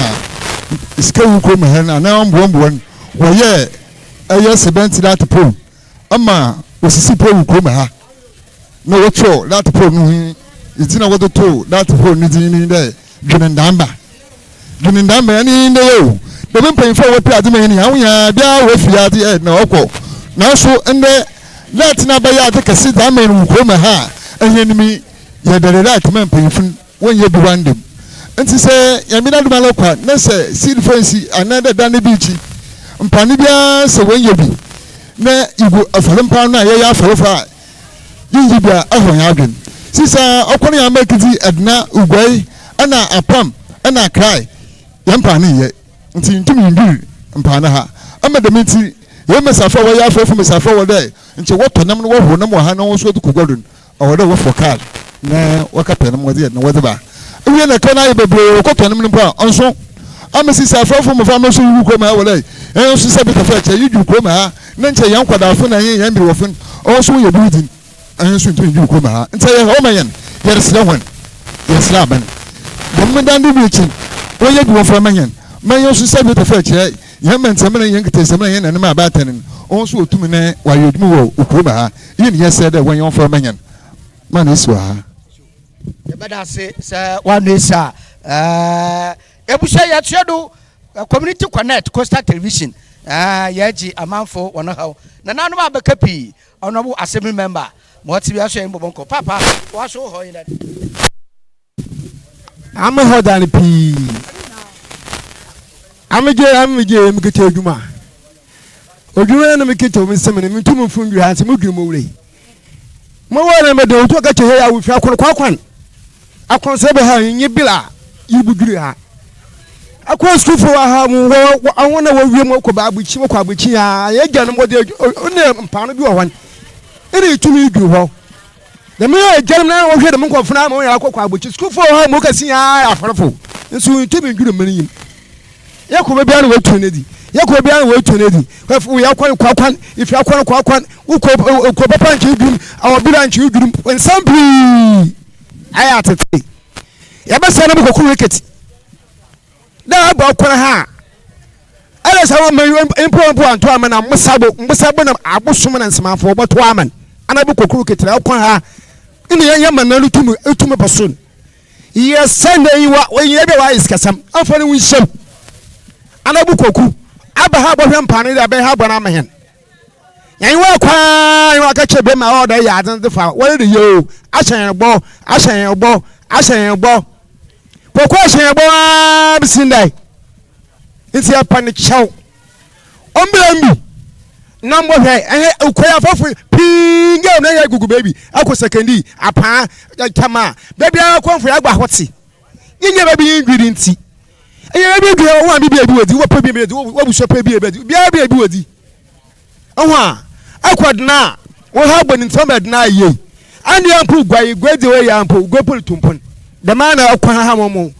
sika wɔ kurom ha no anaa mboamboa no wɔyɛɛ ɛyɛ cement light pole ma osisi pole wɔ kurom ha na wɔkyerɛw light pole no ho dzin a wɔdze too light pole no dzin nye dɛ Dwene Ndamba. Dwene Ndamba ɛne nye ndɛ yi o. Dɛm mpanyimfo a wɔpɛ adze ma hɛn yi, hɔn nyinaa biara woefi adze ɛ na ɔkɔ. Naaso ndɛ light no abɛyɛ adze kɛse dze ama hɛn wɔ kurom ha a, hɛn mu yɛda light ma mpanyimfo no wɔnnyɛ bi wɔ ndɛ mu. Ntsi sɛ Nyame n'adom ara kwa na sɛ seed fɛnsi anaa dɛ dan bi ekyi mpoano biara sɛ wɔnnyɛ bi na igu afɔr mpoano a yɛyɛ afɔrfo a yennyi bi a ɔhaw hɛn adwen. Seseiara ɔkɔ no hɛn Amerkdzi, Edna, Uguay, na Apam na Accra hɛn mpaano nnyɛ ntsi inntum nndwir mpaano ha. Ama dɛm ntsi.
Hɛn mbasiafo a wɔyɛ afɛɛfo mbasiafo a ɔwɔ dɛ nkyɛ wɔtɔ nam na wɔhow nam wɔ ha na hɔn so wɔdze kɔ gua do no, ɔwɔ dɛ wɔfa kaar na wɔkɛpɛ nam wɔdze yɛ dɛn wɔdze ba. Ewie na kaar no ayɛ beberee wɔkɔtɔ nam no mpo a ɔnnso. Ama sisi afɛɛfo mboframba so wugu kurom ha wɔ dɛ hɛn so sɛ bi tafɛr kyɛ yedwuw kurom ha na nkyɛ hɛn nkɔdaafo na hɛn mberwafo no ɔwɔ so wɔyɛ bi wodzi no. Hɛn so nntum nndwuw kurom ha. Ntsi ɔyɛ haw ma hɛn. Yɛreserɛ hɔn, yɛreserɛ aban, dɛm dan do brekyi no, wɔnyɛ bi wɔmfa mma hɛn, ma hɛn so sɛ bi tafɛr kyerɛ hɛn mbantsiamena nye hɛn nketseesamena nye hɛn nananom a abaatan no, hɔn so wotum ne wɔayɛ edwuma wɔ kurom ha. Iyi na yɛserɛ dɛ wɔnyɛ wɔmfa mma hɛn. Ma no esi wɔ ha.
Yɛbɛda ase sɛ woano esi a. Ebusua yɛtoa do Community Connect Coastal Television yɛgye amanfo wɔn haw. Nananom abɛka pii Honourable Assembly Member ma ɔtse bi so yɛn bɔbɔ nkɔ paapa waso hɔ nyina.
Ame hɔ da no pii. Ame gye ame gye me kete adwuma. Odwuma na me kete omi nsɛm no mentum mfo ndwiri ha nti mo dwiri mo wura yi. Mo wɔ na mede otu ɔka kyɛ ya wofi akɔn kɔ akwan. Akɔn sɛ bɛ ha nye bila yi bu dwiri ha. Akɔ sukuufo wɔ ha mu wɔ wɔn a wɔwie mu kɔ abukyi wɔkɔ abukyi a yɛ gya no wɔde ne mpaano bi wɔ hɔ ɛna etumi duru hɔ dɛm yɛ gya no na wɔhwɛ dɛm nkɔfo no ama wɔn akɔ kɔ abukyi sukuufo wɔ ha mu kɛse yɛ afarefo nso ntumi nduru mmiri yim yɛ kɔ baabi a na wɔatu ne di yɛ kɔ baabi a na wɔatu ne di kɔfo yɛ kwan kɔ kwan ifi akwan kɔ kwan wokɔ kɔ papa nkyɛn durum awɔ bi nkyɛn durum nsɛm pii ayɛ atete yɛbɛsɛ no bɛkɔkɔ wicket na abɔ kwan ha a ɛna sɛ wɔn mpo mpo anto ama na mmosabo mmosabo na abosom na nsemanfo wɔbɛto ama ana bɛkɔkɔ wicket na kwan ha ɛna yɛn yɛ mana no tumi tumi bɔ so yɛ sɛ na yi wa wɔn yɛ bi a wɔayɛ sikasɛm afɔ ne ho nhyɛm ana bɛkɔku aba ha bɔhwɛ mpaano de abɛn ha bɔ no ama hɛn Yɛn wɔ kwan yɛn aka kyerɛ bɛma ɔwɔ dɛ yɛ adze dze fa wɔre de yɛ o ahyɛ yɛn bɔ ahyɛ yɛn bɔ ahyɛ yɛn bɔ kɔkɔ ahyɛ yɛn bɔ aa bisi ndɛ nti yɛpɛ ne kyɛw ɔmbra mbi na mbɔhwɛ ɛhɛ okɔyɛ afɔfo pii ngɛ na yɛ gugu baabi akɔ sɛkɛndi apaa tama baabi ara kɔnfo yɛ agba hɔ te nyɛ baabi yi ndwiri nti ɛyɛ baabi dua wɔn a bibi ebi wɔ di wɔpɛ bi ebi di wɔbusua pɛ bi ebi di biara bi ebi wɔ di. Ho a, akɔ dena a, wo ha bɔ ne ntɛm bɛ dena yie. Ane ampo gua yi gua di wɔ yɛ ampo gua poli tumpon. Dɛm a na ɔkɔ ha ha mo mo.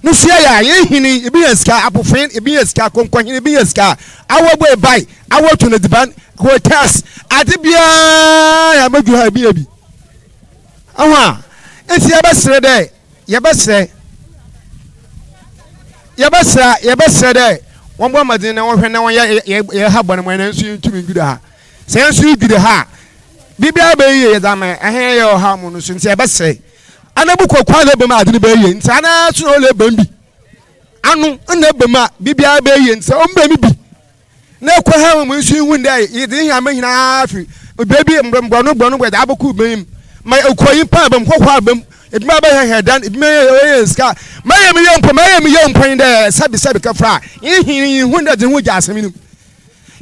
No sua yɛ a yɛ hini ebi yɛ sika apofin ebi yɛ sika konkɔ hini ebi yɛ sika awɔ bɔ ebai awɔ to no diban hotels ade biara yɛ amadu ha ebi yɛ bi. Ho a, nti yɛbɛsrɛ dɛ Yɛbɛserɛ, yɛbɛserɛ, yɛbɛserɛ dɛ wɔmbɔ mbɔdzen na wɔnhwɛ na wɔnyɛ yɛ yɛ ha bɔn ma hɛn so yenntum nndwir ha. Sɛ hɛn so yedwir ha a, biribiara bɛyɛ yie yɛdze ama hɛn yɛ ɔhaw mu no so ntsi yɛbɛserɛ. Ana bokɔ kwan na ebɛma adze no bɛyɛ yie ntsi ana so na ɔlɛ ebɛn bi ano na ebɛma biribiara bɛyɛ yie ntsi ɔmbra mu bi. Na ekɔ ha mu nso ihu dɛ yɛdze hɛn ama nyinaa fi beebi mborɔno mborɔno yɛdze abɔkɔ ban mu. Ma ekɔ nyimpa aba mu, hɔho aba mu, ebinom abɛhɛhɛ hɛn dan, ebinom yɛ sika. Ma yɛ me yie mpo, ma yɛ me yie mpo nye dɛ sɛbi sɛbi kɛfra a, ihu ihu dɛ dze ho gya asɛm no mu.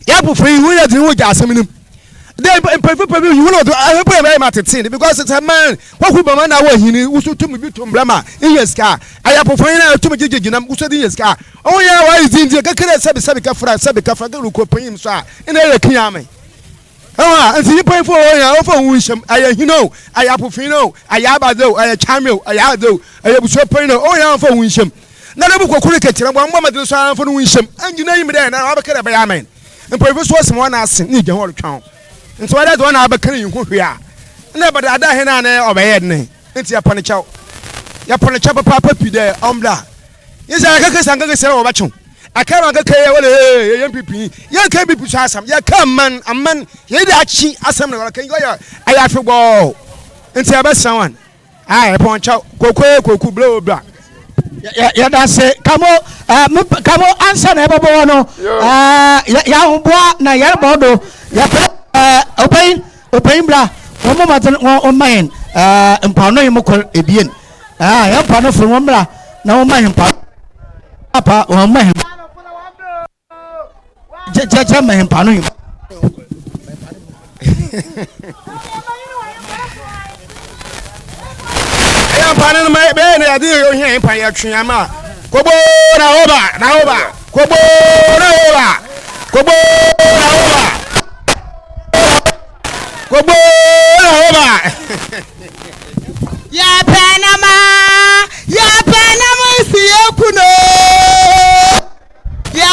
Yɛabofra ihu dɛ dze ho gya asɛm no mu. Dɛ mpanyimfo mpanyimfo ihu dɛ ɔdze mpo yɛ ma tsetsee because sɛ man hɔho ba ma na awɔ hin wo so tum bi to mbra ma inya sika a, ayɛ abofra yi na tum gyegye gyina wo so dze nya sika a, Ɔho yɛ a w'ayɛ dzin dzin kɛkɛ dɛ sɛbi sɛbi kɛfra sɛbi kɛfra kɛ rokɔ panyin so a nna eyɛ kiame. Ɛho a nti nyimpa yi fo wɔ hɔ a wɔmfa hɔn ho nhyɛ mu, ɛyɛ hen o, ɛyɛ apofin o, ɛyɛ abadze o, ɛyɛ kyame o, ɛyɛ adze o, ɛyɛ ebusua panyin o, ɔho yɛ a wɔmfa hɔn ho nhyɛ mu. Na dɛ bokɔ kor kɛkyerɛ mboa mbɔ mbɔdzen so ara mfa no ho nhyɛ mu, ngyina enyim dɛ na wɔabɛka dɛ ɛbɛyɛ ama hɛn. Mpanyimfo so wɔsema hɔn ase na egya hɔn rotweɔn. Ntsi ɔyɛ dɛ dza ɔna abɛka no nnhu hwee a, nna ebɛdaadaa hɛn anaa ɔbɛyɛ dɛn? Ntsi yɛpɛ no kyɛw. Yɛpɛ no kyɛw papaapa pii dɛ ɔmbra. Yɛsɛ akaka sɛ ankaka sɛ wɔbɛkyew aka ma ankaka yɛ wɔle ee yɛ NPP yɛ nka NPP so asɛm yɛ ka aman aman yɛ de akyi asɛm na wɔka yɛ yɛ ɛyɛ afebɔɔ nti yɛbɛsrɛ wɔn a yɛpɔn kyɛw koko yɛ koko bla o bla.
Yɛda se kamo ɛɛ kamo ansa na yɛbɛbɔ hɔ no ɛɛ yɛahoboa na yɛrebɔ do yɛpɛ ɛɛ ɔpanyin ɔpanyin bra wɔn mo mɔden wɔn mma yɛn ɛɛ mpaano yi mo kɔ ebien. Ah, yɛn mpa no foro wɔn mmra na wɔn mma hempa papa wɔn mma hempa kyɛkyɛ mma hempa no hempa.
Ɛyɛ mpa no ma bɛyɛ na yɛde yɛ ohia mpa yɛ twe ama kobo na oba na oba kobo na oba kobo na oba.
Kogbo na wɔba.
Yɛpɛ nam a, yɛpɛ nam si yɛ kunu. Yɛ.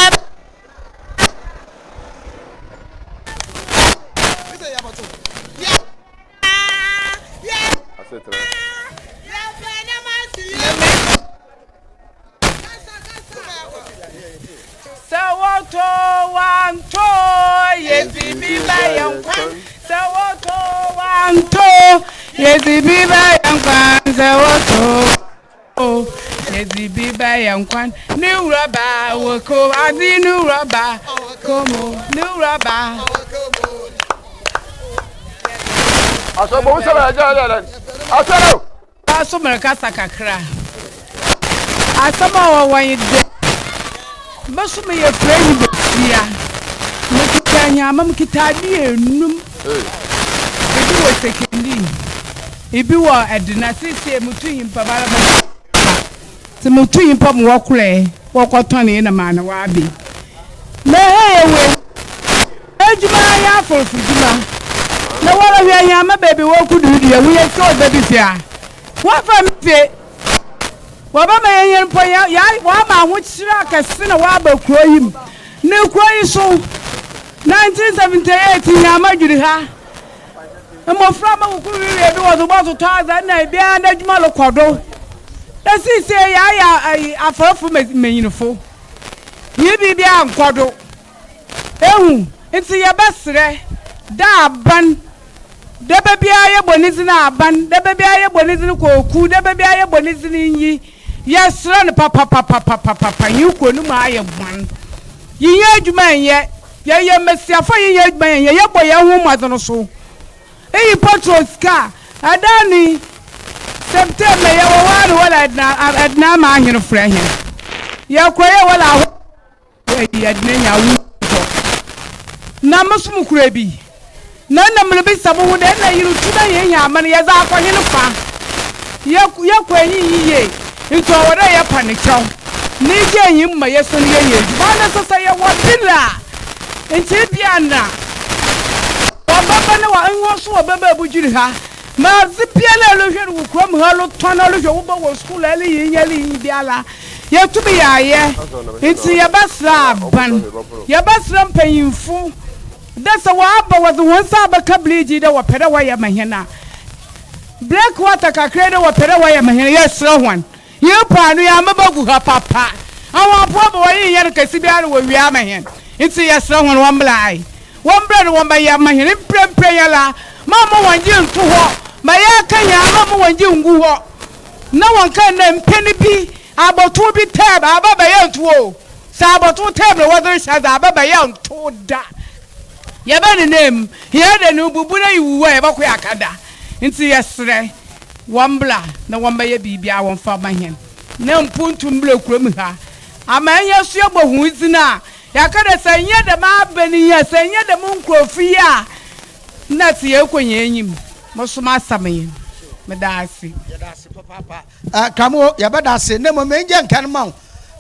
Sɛ wɔtɔ wantɔ yɛdzi bi bɛyɛ nkwan. Sɛ wɔtɔ wantɔ yɛdzi bi bɛyɛ nkwan. Sɛ wɔtɔ yɛdzi bi bɛyɛ nkwan. Ne wura ba wɔ ko adi ne wura ba komo ne wura ba.
Asɔ bɔ wusɛlɛ ɛjɛ ɛjɛ ɛjɛ asɛlɛ.
So merekasa kakra. Asɛm a ɔwɔ nye dɛ, me so meyɛ furanyi basia. Mekitsa nyeama, mekitsa ade enum. Bi wɔ Sekondi, bi wɔ Edina. Sesei mutu nyimpa mara me fa. Ntsi mutu nyimpa ma wɔkorɛ wɔkɔtɔnee na maana wɔabe. Meheewe. Edwuma ara nye aforfodwuma, na woara hwɛ hɛn ama beebi woekodur deɛ, woyɛ sure dɛ bi fie a, wɔafa me fie, wɔbɛma yɛnyɛ mpo yɛ yɛ wɔama ahokyerɛ akɛse na wɔaba kuro yi mu, ne kuro yi so, 1978 Nyaama dwiri ha, mmofra ma wokɔ wiewie bi wɔdze bɔtotɔ adze na ebiara n'adwuma lokɔ do, na seisei yɛayɛ ayi aforfo manyinfo, hɛn biribiara nnkɔ do. Ehu ntsi yɛbɛserɛ dɛ aban, dɛ biara yɛbɔ ne dzin aban, dɛ biara yɛbɔ ne dzin Kwaku, dɛ biara yɛbɔ ne dzin Nyi, yɛserɛ no papapapapapapa, hɛn kurow no mu ayɛ bɔn, yennyɛ edwuma nnyɛ, yɛyɛ mbasiafo a yennyɛ edwuma nnyɛ, yɛbɔ hɛnho mbɔdzen so. Iyi petrol sika a, ɛda ano yi, September yɛwɔ hɔ ara na wɔla ɛdena ama ahen frɛ hɛn, yɛkɔ yɛ wɔla ahɔ. Eyi yɛ den anya wo hɔ. Na mo so mokura bi. Na nna murubisa moho dɛ, nna yerutu na yenya aman yɛdze akɔ hen fa? Yɛkɔ enyim yie, ntsi ɔwɔ dɛ yɛpa no kyɛw na egyaa hɛn mu ma yɛsan yɛyɛ edwuma. Ɔno so sɛ yɛwɔ ber a, nkyɛ bi a nna wɔbɛba na hɔn so wɔbɛba ebodwir ha. Ma adze biara a erohwɛ no wɔ kurom ha, erotɔn, erohwɛ wo ba wɔ skuul, ereyɛ iyi, ereyɛ iyi biara, Yɛtum yɛ ayɛ, ntsi yɛbɛserɛ aban, yɛbɛserɛ mpanyimfo dɛ sɛ wɔaba wɔdze hɔn nsa abɛka bleach yi dɛ wɔpɛ dɛ wɔyɛ ma hɛn a, break water kakra yi dɛ wɔpɛ dɛ wɔyɛ ma hɛn a, yɛserɛ hɔn. Hɛn paano yi ameba gu ha papa, ahoaboa ma wɔnnyɛ no kɛse biara na wowie ama hɛn, ntsi yɛserɛ hɔn wɔmbra ae, wɔmbra na wɔmbɛyɛ ma hɛn mprɛmprɛ yi ara, mma wɔnngye nnto hɔ ma yɛaka hɛn a, mma wɔnngye nngu hɔ. Na wɔnka ndɛ mpɛn bi abɔtow bi tɛɛm aba bɛyɛ ntow o, sɛ abɔtow tɛɛm na wɔdze rehyɛ dze aba bɛyɛ ntow da. Yɛbɛnenam mu, hɛn dɛ no bubu na iwuwu a yɛbɔkɔ yɛaka da. Ntsi yɛserɛ wɔmbra na wɔmbɛyɛ biribiara wɔmfa mma hɛn na mpontu mbra kurom ha ama hɛn so yɛbɔ hɔn dzin a yɛaka dɛ sɛ nnyɛ dɛm aban yi a, sɛ nnyɛ dɛm nkorɔfo yi a Nna tse yɛkɔ hɛn enyim. Mo so m'asɛm nye no. Meda ase.
Yɛda ase papaapa. Eh, Kramo, yɛbɛda ase. Na mmom mengye nka no ma wo.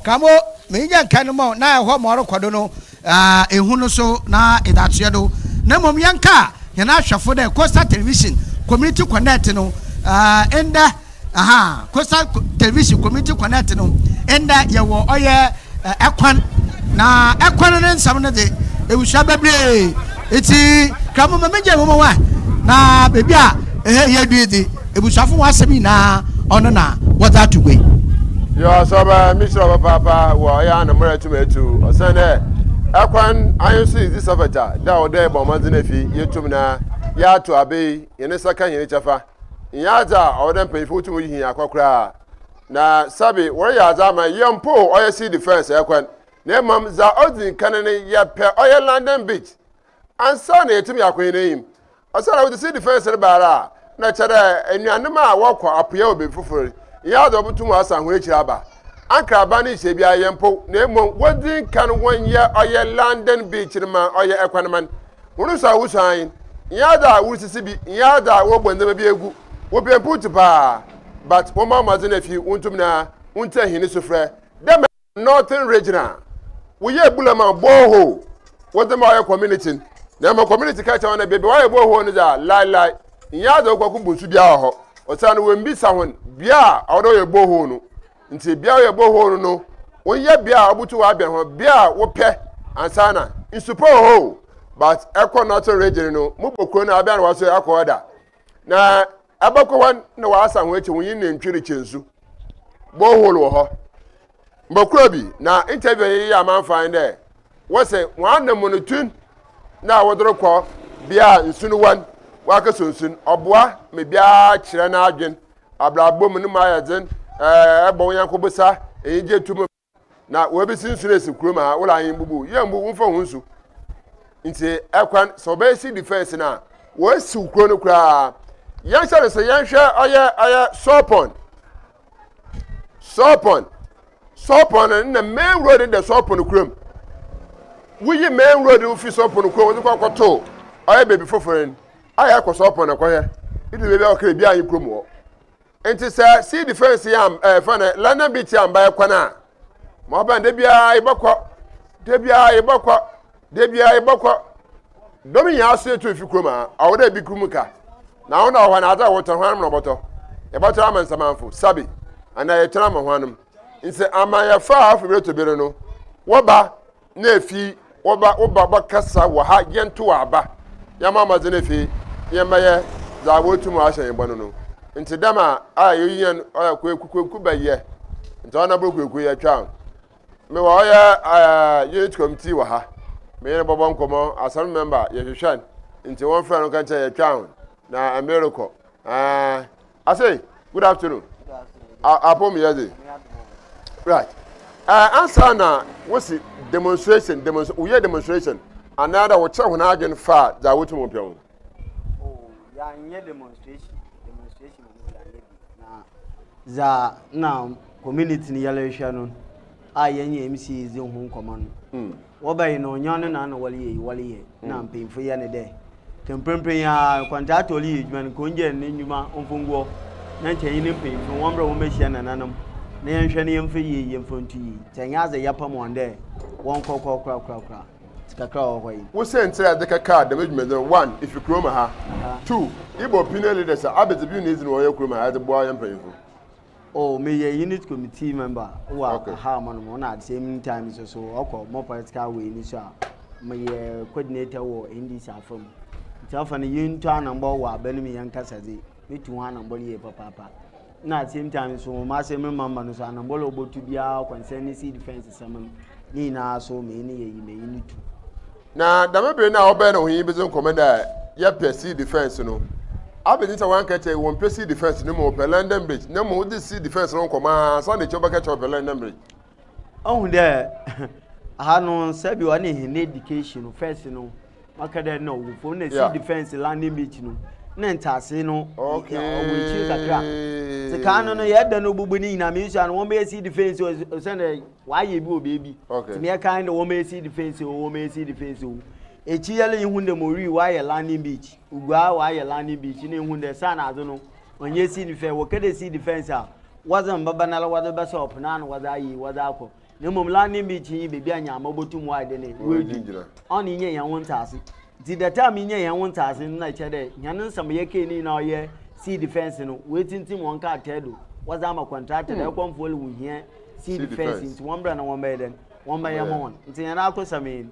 Kramo, mengye nka no ma wo. Na ɛhɔ ma ɔrekɔ do no, ah, ehu no so na edatoɛ do. Na mmom yɛnka hɛn ahwɛfo dɛ Coastal Television Community Connect no, ah, ndɛ, Aha, Coastal Television Community Connect no, ndɛ yɛwɔ ɔyɛ ɛkwan, na ɛkwan no nsɛm no de, ewusua bebree. Eti, kramo ma megye wɔn wa, na beebi a ɛhɛ yɛ du de, ebusuafo wɔn asɛm nyinaa ɔno na wɔdze ato gua yi.
Yɛ ɔsɔba mesrɛ papaapa wɔ ɔyɛ a na mmerɛ tum atu ɔsɛn dɛ ɛkwan ayo so dzi sɔfɛta dɛ ɔwɔ dɛ yɛbɔ mmɔdzen afi yɛtum na yɛato abe yi yɛn nsa ka yɛn kyɛfa. Nnyɛ adze a ɔwɔ dɛ mpanyimfo tum yi hɛn akwa koraa. Na sabi wɔreyɛ adze ama hɛn mpo ɔyɛ sea defence kwan, na mbom dza odzi nkan no yɛpɛ ɔyɛ London Beach ansaana yeetum akɔ hɛn enyim. Osiandɛ wɔdze sea defence no ba ara a, nna kyerɛ dɛ enuanom a wɔkɔ apuei wɔ beebi fofor no, nnyɛ adze a wobotum wɔasan hɔn ekyir aba. Ankraban ne nhyɛ biara yɛmmpow, na mbom wodzi nkan wɔnyɛ ɔyɛ London Beach no ma ɔyɛ kwan man. Hɔn su a wosuan, nnyɛ adze a worisisi bi, nnyɛ adze a wɔrobɔ ndzɛmba bi egu, wɔpɛ mpontu paa, but wɔmbɔ mbɔdzen efi wonntum na wonntsie hɛn sufrɛ dɛ mbrɛ Northern Region a wɔyɛɛ Bulama borehole wɔdze ma ɔyɛ community no. Na mbom community ka kyerɛ hɔn dɛ beebi a wɔayɛ borehole no dze a, laelae, nnyɛ adze a wɔkɔ akɔbu nsu biara wɔ hɔ, osiandɛ woemmbisa hɔn bea a ɔwɔ dɛ wɔyɛ borehole no. Ntsi bea a wɔyɛ borehole no no, wɔnyɛ bea a obotum ɔabɛn hɔn, bea a wopɛ ansaana. Nsu pa wɔ hɔ o, but ɛkɔ Northern Region no, mobɔ kurow no a, ebɛn na wɔaso akɔ hɔ da? Na ebɔkɔ hɔ no na wɔasan hɔn ekyir, wonnyi nantwi rekyɛ nsu. Borehole wɔ hɔ. Mbɔkura bi na interview a yɛyɛ amanfa nye dɛ wɔse hɔn anamɔnotun na wɔdze rokɔ bea a nsu no wɔ no, wɔakɛsɔ nsu no, ɔboa ma biara kyerɛ n'adwen, abrabɔ mu no mu ayɛ dzen, ɛɛ ebɔ wo nyɛnko bosa, enyigye tum na woebesi nsu no esi kurom ha, wola mbubu, yemmbu, womfa ho nsu. Ntsi kwan, sɛ wɔbɛyɛ defence no a, wɔasiw kuro no koraa. Yɛnhyɛ no sɛ yɛnhwɛ ɔyɛ ɔyɛ Sawpond. Sawpond. Sawpond no na main road no da Sawpond kurom. Woyi main road no fi Sawpond kurom wɔdze kɔ akɔto ɔyɛ baabi fofor no. Ayɛ akɔ Sawpond akɔhwɛ. Idu baabi a wɔkra bi anyi kurom hɔ. Nti sɛ sea defence yɛ am ɛɛ fɛn no London beach yɛ amba yɛ kwan a, ma ɔbɛn da biara yɛbɛkɔ, da biara yɛbɛkɔ, da biara yɛbɛkɔ. Dɔm nyinaa so yɛtu efi kurom a, ɔwɔ dɛ ebi kurom ka. Na wɔn a wɔwɔ hɔ no adze a wɔtɔn hɔn na wɔbɔtɔ. Yɛbɔtɔ ama nsamanfo, sabi, anaa yɛtɔn ama hɔnom. Nti amanyɛfo a afe bi roto bi no, wɔba na efi wɔba woba bɛkasa wɔ ha yɛntow aba yɛmmɔ mbɔdzen efi yɛmbɛyɛ dza wotum ahyɛ hɛn bɔ no no ntsi dɛm a a yeyi hɛn ɔyɛ kwaku kwaku bɛyɛ ntsi ɔno bɔ kwaku yɛtwa mewɔ ɔyɛ ɛɛ unit committee wɔ ha menye no bɔbɔ nkɔmmɔ assembly member yɛhwehwɛ no nti wɔmfrɛ no nka nkyɛn yɛtwa ho na mmere rekɔ ɛɛ Ase, good afternoon. Apom yɛ dze. Right. Uh, ansa na wosi demonstration, demonstration, woyɛ demonstration, anaa dɛ wɔkyerɛ hɔn adwen fa dza wotum wɔpɛ ho.
Oh, yɛanyɛ demonstration, demonstration no yɛanyɛ bi. Na dza na community no yɛrehwɛ no a yɛnye MC dzi ho nkɔmmɔ no. Mm. Wɔbɛn no, ɔnnyɛ ɔno na nna wɔreyɛ yi, wɔreyɛ na mpanyimfo yɛ no dɛ nka mprempren yi ara kɔntrata a ɔreyɛ edwuma no, nka ongyaa ne ndwuma ɔmfa ngu hɔ na nkyɛ nye ne mpanyimfo no wɔmbra wɔmbehyia nananom na yɛnhwɛ na yɛmfa yie yɛmfa nto yie. Ntsi nnyɛ adze a yɛpam hɔn dɛ wɔnkɔ kɔ korakorakora. Ntsi kakra a ɔwɔ hɔ yi.
Wo siantsir a edze kɛkaa dɛm dwumadzi no, one, ifi kurom ha, two, ebɔ opinion leaders a abɛdze bi na edzi no wɔ ɔyɛ kurom ha edze boa ɔyɛ mpanyimfo.
Oh, me yɛ unit committee member wɔ okay. aha mo no na at the same time so so ɔkɔ mo political way ni so a me yɛ coordinator wɔ NDC afa mu. Nti afa no yɛntu anambɔ wɔ aba no mu yɛn kasa dze metu ho anambɔ no yie papaapa. Na at the same time so wɔn asɛm me mamba no so anambɔ la ɔbɔtu biara concern ne sea defense sɛm no ne nyinaa so me ne yɛ yi me yi ne tu.
Na dɛm ber no a ɔbɛn na ɔnye bi dzi nkɔmbɔ dɛ yɛpɛ sea defence no, abɛn ntsi a wɔannkɛkyerɛ dɛ wɔmmpɛ sea defence no mbom wɔpɛ London Bridge, na mbom wodzi sea defence no ho nkɔmbɔ ara ansaana ekyir wɔbɛka kyerɛ wɔpɛ London Bridge.
Ohu dɛ ha no sɛbi ɔne hɛn education no first no maka dɛ nna ɔwɔ famu na sea defence London Bridge no na ntaase no ɔwɔ ekyir kakra. Ntsi kan no no yɛda no obubu ne nyinaa mesua no wɔmbɛyɛ sea defence osiandɛ Wɔayɛ bi wɔ beebi. Ntsi ma yɛka nye dɛ wɔma esi defence o, wɔma esi defence o. Ekyir yi ara ihu dɛ Moree wɔayɛ landing beach, Uguaa wɔayɛ landing beach na ihu dɛ saana adze no ɔnnyɛ sea defence. Wɔka dɛ sea defence a, wɔdze mbaba noara wɔdze bɛsɛ ɔpo no ano wɔdze ayɛ yi wɔdze akɔ. Na mbom landing beach nye beebi a nyaama botum wɔayɛ dɛn woedu. Ɔno nnyɛ hɛn ho ntsease. Ntsi the time nnyɛ hɛn ho ntsease no nna kyerɛ dɛ hɛn nsɛm yɛkɛe ne nyina ɔyɛ sea defence no woetsintsim hɔn nkrataa do wɔdze ama contractor dɛ ɛkɔmfoɔ wohia Seed fence nti wɔn bra na wɔn bɛyɛ dɛn wɔn bɛyɛ ma wɔn nti yɛn akosɛm yi.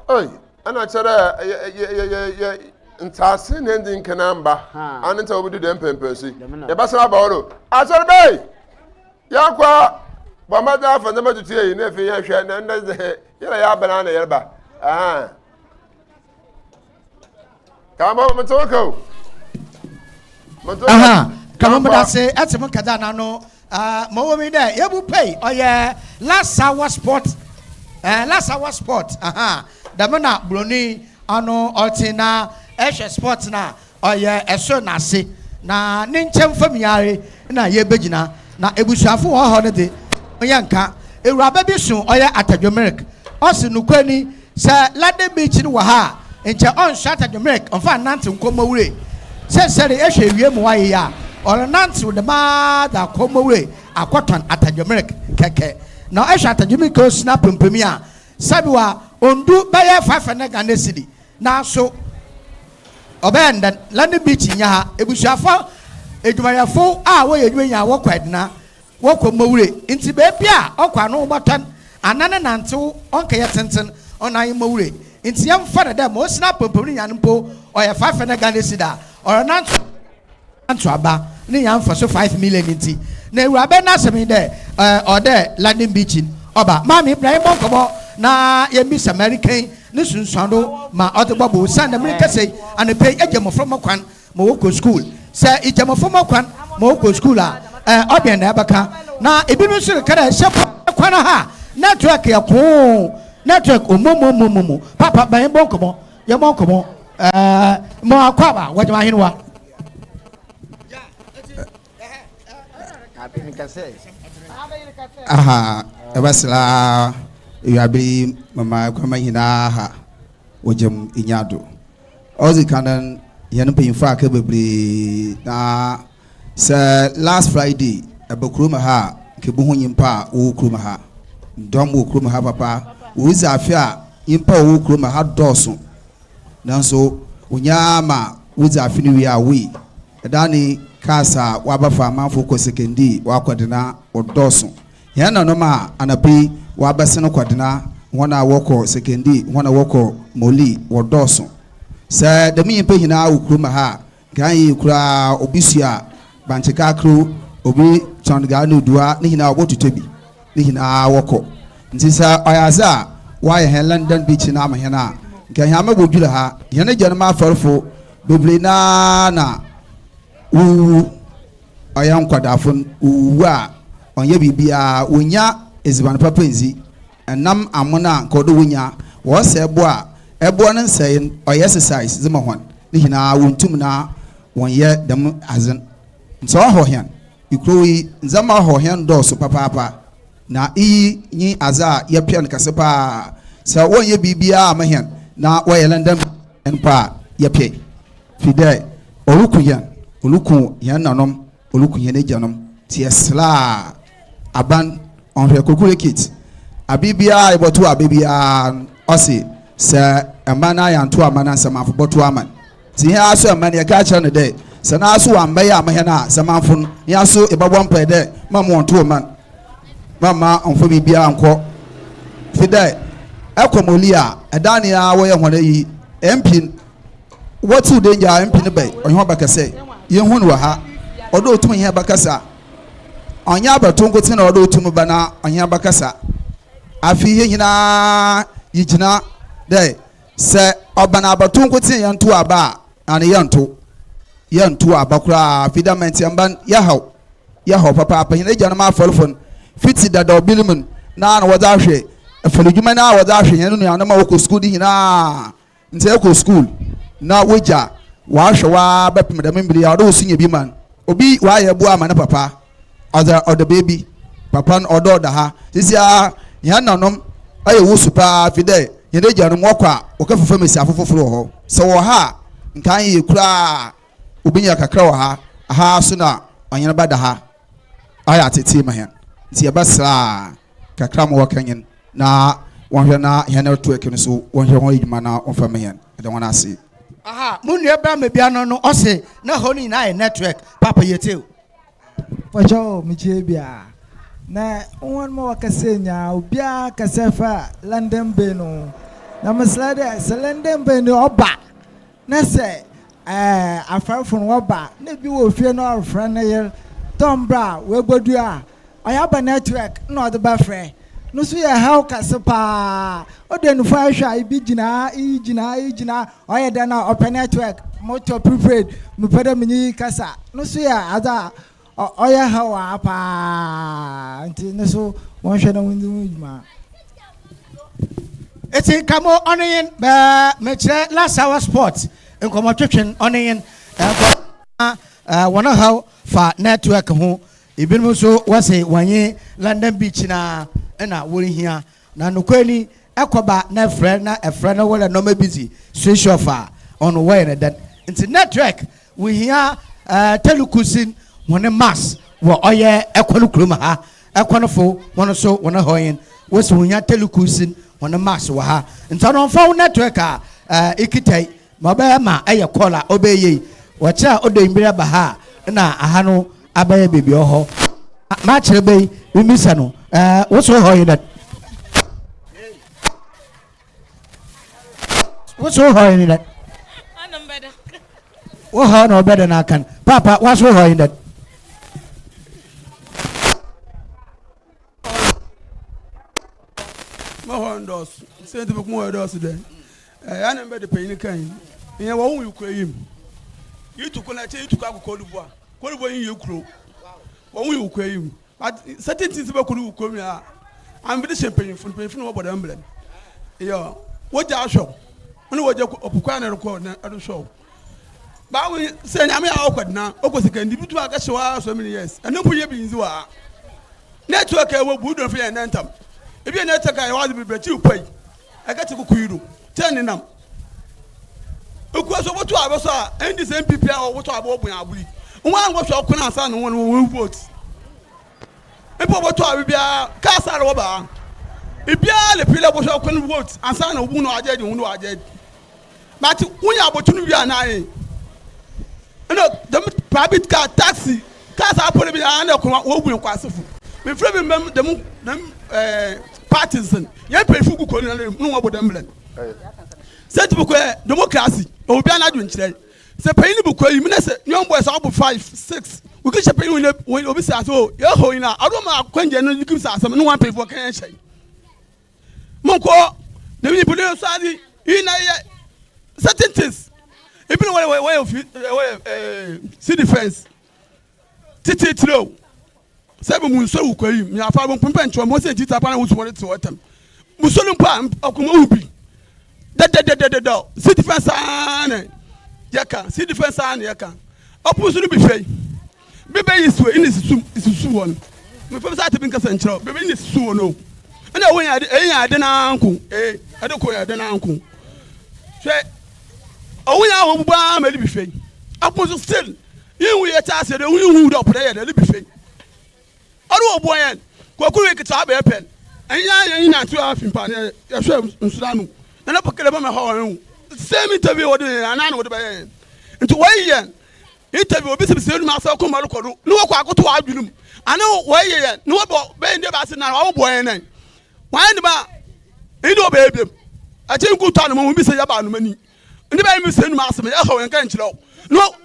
Ei, ɛna kyerɛ dɛ yɛ yɛ yɛ yɛ ntaase na ndi nkana mba ano nti a wɔbɛdu dɛm mpɛmpɛnso yi yɛbɛsan aba hɔ no asɔre bɛyi yɛakɔ bɔ mmɔden afa nneɛma tutu yɛ yi na afei yɛhwɛ na ndɛ dze yɛrɛ yɛ abɛn na yɛreba ɛhɛn. Kama mete wo ka o.
Aha, kama meda se ɛte mo nkɛdɛ anano ah, ma ɔwɔ mi dɛ yɛbu pɛi ɔyɛ last hour sport eh, last hour sport aha dɛm na broni ano ɔte na ɛhwɛ sport na Ɔyɛ ɛsor na ase, na ne nkyɛn famu ara na yebegyina, na ebusuafo wɔ hɔ no dze, ɔnnyɛ nka. Ewuraba bi so ɔyɛ atadwemerk, ɔse, Nokwar ni, sɛ London Beach no wɔ ha a, nkyɛ ɔnnsoa atadwemerk ɔmmfa nnantsew nnkɔ Mowure. Sesei ehwɛ ewia mu ɔayeyɛ a, ɔrenantsew dɛm ara dze akɔ Mowure akɔtɔn atadwemerk kɛkɛ. Na ehwɛ atadwemerk a osina apampam yi a, Sabiwa. Ondu bɛyɛ 500 Ghana cedi. Naaso ɔbɛyɛ no dɛn? London Beach nnyɛ ha. Ebusuafo edwumayɛfo a wɔyɛ edwuma nyina wɔkɔ Edna, wɔkɔ Mowure. Ntsi beebi a ɔkɔ ano bɔtɔn ana ne nantsew ɔnnkɛyɛ tsentsen, ɔno nye Mowure. Ntsi yɛmfa no dɛ ma osi n'apampam no nyina no mpo ɔyɛ 500 Ghana cedi a, ɔrenantsew. Anto aba ne nya mfaso 5 million ntsi na ewuraba n'asɛm nye dɛ ɔwɔ dɛ London Beach ɔba. Maame bra yɛmbɔ nkɔmbɔ na yɛmbisa ma erikan ne sunsuando ma ɔdze bɔbɔ osiandɛ merekasa yi anapa yi egya mboframba kwan ma wɔkɔ skuul. Sɛ egya mboframba kwan ma wɔkɔ skuul a ɔbɛn na ebɛka. Na binom so reka dɛ hyɛ kwan ha network yɛ koo network omomomomomo. Paapa bra yɛmbɔ nkɔmbɔ yɛmbɔ nkɔmbɔ ɛɛ ma akɔ aba wɔgye ahenewa.
Aha ɛbɛsra ewiaber yi mama kwama nyinaa ha wɔgyam nya do. Ɔdzi kan no hɛn mpanyimfo aka bebree na sɛ last Friday ɛba kurom ha a nka ebohu nyimpa a wɔwɔ kurom ha. Dɔm wɔ kurom ha papa. Woridzi afe a nyimpa a wɔwɔ kurom ha dɔɔso. Nanso onyaa ma wodzi afe no wie a woi ɛda ne cars a wɔabɛfa amanfo kɔ Sekondi wɔakɔdena wɔdɔɔso. Hɛn nanom a anapa yi wɔabɛsen kɔdena hɔn a wɔkɔ Sekondi hɔn a wɔkɔ Moli wɔdɔɔso. Sɛ dɛm nyimpa nyinaa wɔ kurom ha a nka annyɛ yie koraa obi sua bankye kakro obi tɔn gari no dua ne nyinaa wɔbɔtotɔ bi ne nyinaa wɔkɔ. Nti sɛ ɔyɛ adze a wɔayɛ hɛn London Beach no ama hɛn a nka hɛn ama wodwir ha. Hɛn agyanom afɔrfo bebree naa na wowuwu ɔyɛ nkɔdaafo no wowuwu a ɔnnyɛ biribiara wonnya edziban papa nndzi. Ɛnam amon a nka ɔdɔ wonya wɔsɛɛ bo a ɛboɔ no nsɛe no ɔyɛ exercise dze ma hɔn ne nyinaa wonntum na wɔnnyɛ dɛm adze no. Ntsi ɔhaw hɛn. Ekurow yi ndzɛmba haw hɛn dɔɔ so papaapa na iyi nye adze a yɛpɛ no kɛse paa. Sɛ wɔnnyɛ biribiara amma hɛn na wɔyɛ hɛn dɛm mpo a yɛpɛ. Firi dɛ oruku hɛn, oruku hɛn nanom, oruku hɛn egyanom. Ntsi yɛserɛ a aban ɔnhwɛ Kokure Kit. Aber biara a ebɔtow aba biara no ɔse sɛ mma no ayɛanntow amma no a nsamanfo bɔtow ama no. Ntsi hɛn ara so mma no yɛkaa kyerɛ no dɛ sɛ noara so ɔammbɛyɛ amma hɛn a nsamanfo no hɛn ara so yɛbɔbɔ mpaa dɛ mma ma wɔnntow mma no, mma mma ɔmmfa biribiara nnkɔ. Fi dɛ ɛkɔ Moli a ɛda ne ara wɔyɛ hɔn eyi MP no wɔtsew danger a MP no bɛn ɔnye hɔn bɛkɛsɛ yennhu no wɔ ha ɔdɛ otum nye hɛn bɛkasa. Ɔnnyɛ abatow nkotsee na ɔwɔ dɛ otum ba na ɔnye hɛn bɛkasa. Afei hɛn nyina yegyina dɛ sɛ ɔba no abatow nkotsee yɛnntow aba a, ana yɛnntow. Yɛnntow aba koraa. Afei dɛ mɛntsɛmba no, yɛhaw. Yɛhaw papaapa. Hɛn egyanom afɔrfo no, fitsi dadaw ber mu no, na ana wɔdze ahwɛ afɔrdwuma no ara wɔdze ahwɛ hɛn nuanom a wɔkɔ skuul no nyina. Ntsi ekɔ skuul na w'egya ɔahwɛ wo ara bɛpem dɛm mber yi a, ɔwɔ dɛ wo so nya bi ma no. Obi ɔayɛ eboa ama ne papa, ɔdze ɔda beebi, papa no ɔwɔ dɛ ɔda ha. Seseiara hɛn nanom ayɛ wusu paa fi dɛ hɛn egyanom wɔkɔ a wɔkɛfefa mbasiafo fofor wɔ hɔ. Sɛ wɔwɔ ha a nka annyɛ yie koraa, obenya kakra wɔ ha, ha ara so na ɔnye no bɛda ha ayɛ atseetsee ma hɛn. Ntsi yɛbɛsera a kakra ma wɔka nye no. Na wɔnhwɛ na hɛn network no so wɔnhwɛ ho edwuma na wɔmfa mma hɛn. Yɛda hɔn ase.
Aha mo nua barima bi ano no ɔse na hɔ no nyinaa yɛ network papa yɛtie o.
Mpakyɛw o mekyia biaa na hɔn ma wɔkasa nyinaa obiara kasa fa London Bay no ho na mesrɛ dɛ sɛ London Bay no ɔba na sɛ ɛɛ afarfo no wɔba na bi wɔ fie na ɔrefrɛ ne yer dɛ ɔmbra a oebodu a Ɔyɛ aba network na ɔdze bɛfrɛ no so yɛ haw kɛse paa. Odu anifua ehwɛ a ibi gyina ha, iyi gyina ha, iyi gyina ha, ɔyɛ dɛn a ɔpɛ network, motɔ prepaid, mepɛ dɛ menye iyi kasa no so yɛ adze a ɔyɛ haw aa paa ntsi no so wɔnhwɛ na wondzi ho dwuma.
Etse nka mo ɔno nyen bɛɛ mekyerɛ last hour sport nkɔmɔtwetwen ɔno nyen nkɔmɔ wɔn haw fa network ho. Ebinom nso wɔse wɔnye London Beach no ara na worihia. Na nokwar ni, ɛkɔba na ɛfrɛ na ɛfrɛ na wɔrɛ nɔɔma bi dzi switch off a, ɔno wɔyɛ no dɛn? Ntsi network wohia telukusin hɔn mass wɔ ɔyɛ ɛkwan kurom ha. Ɛkwanfo hɔn so hɔn haw nye no, wose wohia telukusin hɔn mask wɔ ha. Ntsi ɔno ɔmmfa wo network a ikita yi, ma ɔbɛyɛ ma ɛyɛ call a ɔbɛyɛ yie. Wɔkyerɛ a ɔdɔ mber ba ha a nna aha no abɛyɛ beebi ɔwɔ hɔ. M'akyerɛ bɛ yi, mibisa no, wo so hɔ nye dɛn? Wo so hɔ nye dɛn? Wo hɔ na ɔbɛdɛ no aka no. Paapa, w'aso hɔ nye dɛn?
Mo hɔ ndɔɔso sɛ nti mo hɔ dɔɔso dɛ ɛyɛ ana mbɛ de panyin kan yi nyɛ wɔn wo kura yi mu yi tu ko na kyɛ yi tu ko akɔ kɔdubua kɔdubua yi yɛ kuro wɔn wo kura yi mu but certain things bɛ kɔ wo kura mu a ambi de hyɛ mpanyinfo mpanyinfo na wɔbɔ dɛm brɛ yɛ wɔgya ahwɛ wɔn ne wɔgya ɔpokwa na ɛrekɔ na ɛde hwɛ baawo sɛ nyame a ɔkɔ dena ɔkɔ sika ndi bi tu akɛhyɛ wa so many years ɛno mpo yɛ bi nzi wa Network a ɛwɔ bu dɔn fi yɛn ntam. Ebi yɛ network a yɛwɔ adze bebree kyi pa yi. Ɛka kyi kuku yi do. Kyɛ ne nam. Ekua so wɔto abɛ so a NDC NPP a wɔto abɛ wɔ bɔn abo yi. Wɔn a wɔhwɛ ɔko no ansa na wɔn wɔn vote. Mpo wɔto abɛ biara kaa saa na wɔba. Ebiara le pii lɛ wɔhwɛ ɔko no vote ansa na wɔn no agye adi wɔn no agye adi. But wonya abotun wie a na ayɛ ɛna dɛm private car taxi cars apɔ no bi a na ɛkɔ wɔgu yɛn kwasefo mefrɛ bi mbɛm dɛm dɛm ɛɛ parties no yɛn mpanyinfo gu kɔ no na wɔn abɔ dɛm mmerɛ sɛ ti bukɔ yɛ democracy obi anadwo nkyerɛ sɛ panyin no bukɔ yi mi na sɛ young boys ɔbɔ five six wòkè hyɛ panyin wɔn obi sɛ ase o yɛ hɔ yi na ɔdo ma akɔnjɛ no yi sɛ asɛm ne wɔn mpanyinfoɔ kɛn hyɛ. Monkɔ na nyimpa no so adze iyi na yɛ certain things ebi na wɔyɛ wɔyɛ fi wɔyɛ ɛɛ sea defence titiri o sɛ bi mu nsuo wukɔ yi mi afa bo mpɛmpɛ nkyɛn mo sɛ nti tapa na wusu wɔn te wɔtɛm musuo no mpo a ɔkò mu bi dɛdɛdɛdɛdɛ sea defence aa na yɛka sea defence aa na yɛka ɔpo so no bi hwɛ yi. Bebe yi so ɛna susu susu wɔn. Mefam sɛ ate bi nkasa nkyerɛ wo. Bebe yi susu wɔn o. Ɛna ɛwɔ yɛn ade ɛyɛ yɛn ade naa nko. Ee ɛde kɔ yɛn ade naa nko. Hwɛ ɔwo yɛn a wɔn bubu ara ma ɛde bi hwɛ. Ako so still yɛn hu yɛ kyɛ ase de wɔn hu dɛ ɔpɛ dɛ yɛ dɛ ɛde bi hwɛ. Ɔde wɔ boɔ yɛn. Kwaku wei kete abɛyɛ pɛn. Ɛnyɛ yɛn nyinaa nti afi mpa ne yɛhwɛ nsura no. Na ne pɔkɛlɛ bɛ mɛ hɔ wɔn ho. Same interview wɔde yɛn anaa na wɔde bɛyɛ yɛn. Nti wɔyi yɛn. Interview obi sibisɛ enum asɛ ɔkɔ mɔlu kɔ do ne wɔkɔ akoto wɔ adwene mu ane wɔyɛ yɛ ne wɔbɔ bɛyɛ ndɛ baase na wɔbɔ yɛn nan wɔn ne ba ɛyi ne wɔbɛyɛ biam ɛkyɛ nku tɔ anoma wɔn bi sɛ yɛba anoma ni ne bɛyɛ mi sɛ enum asɛm yɛ hɔ yɛn ka nkyerɛ no.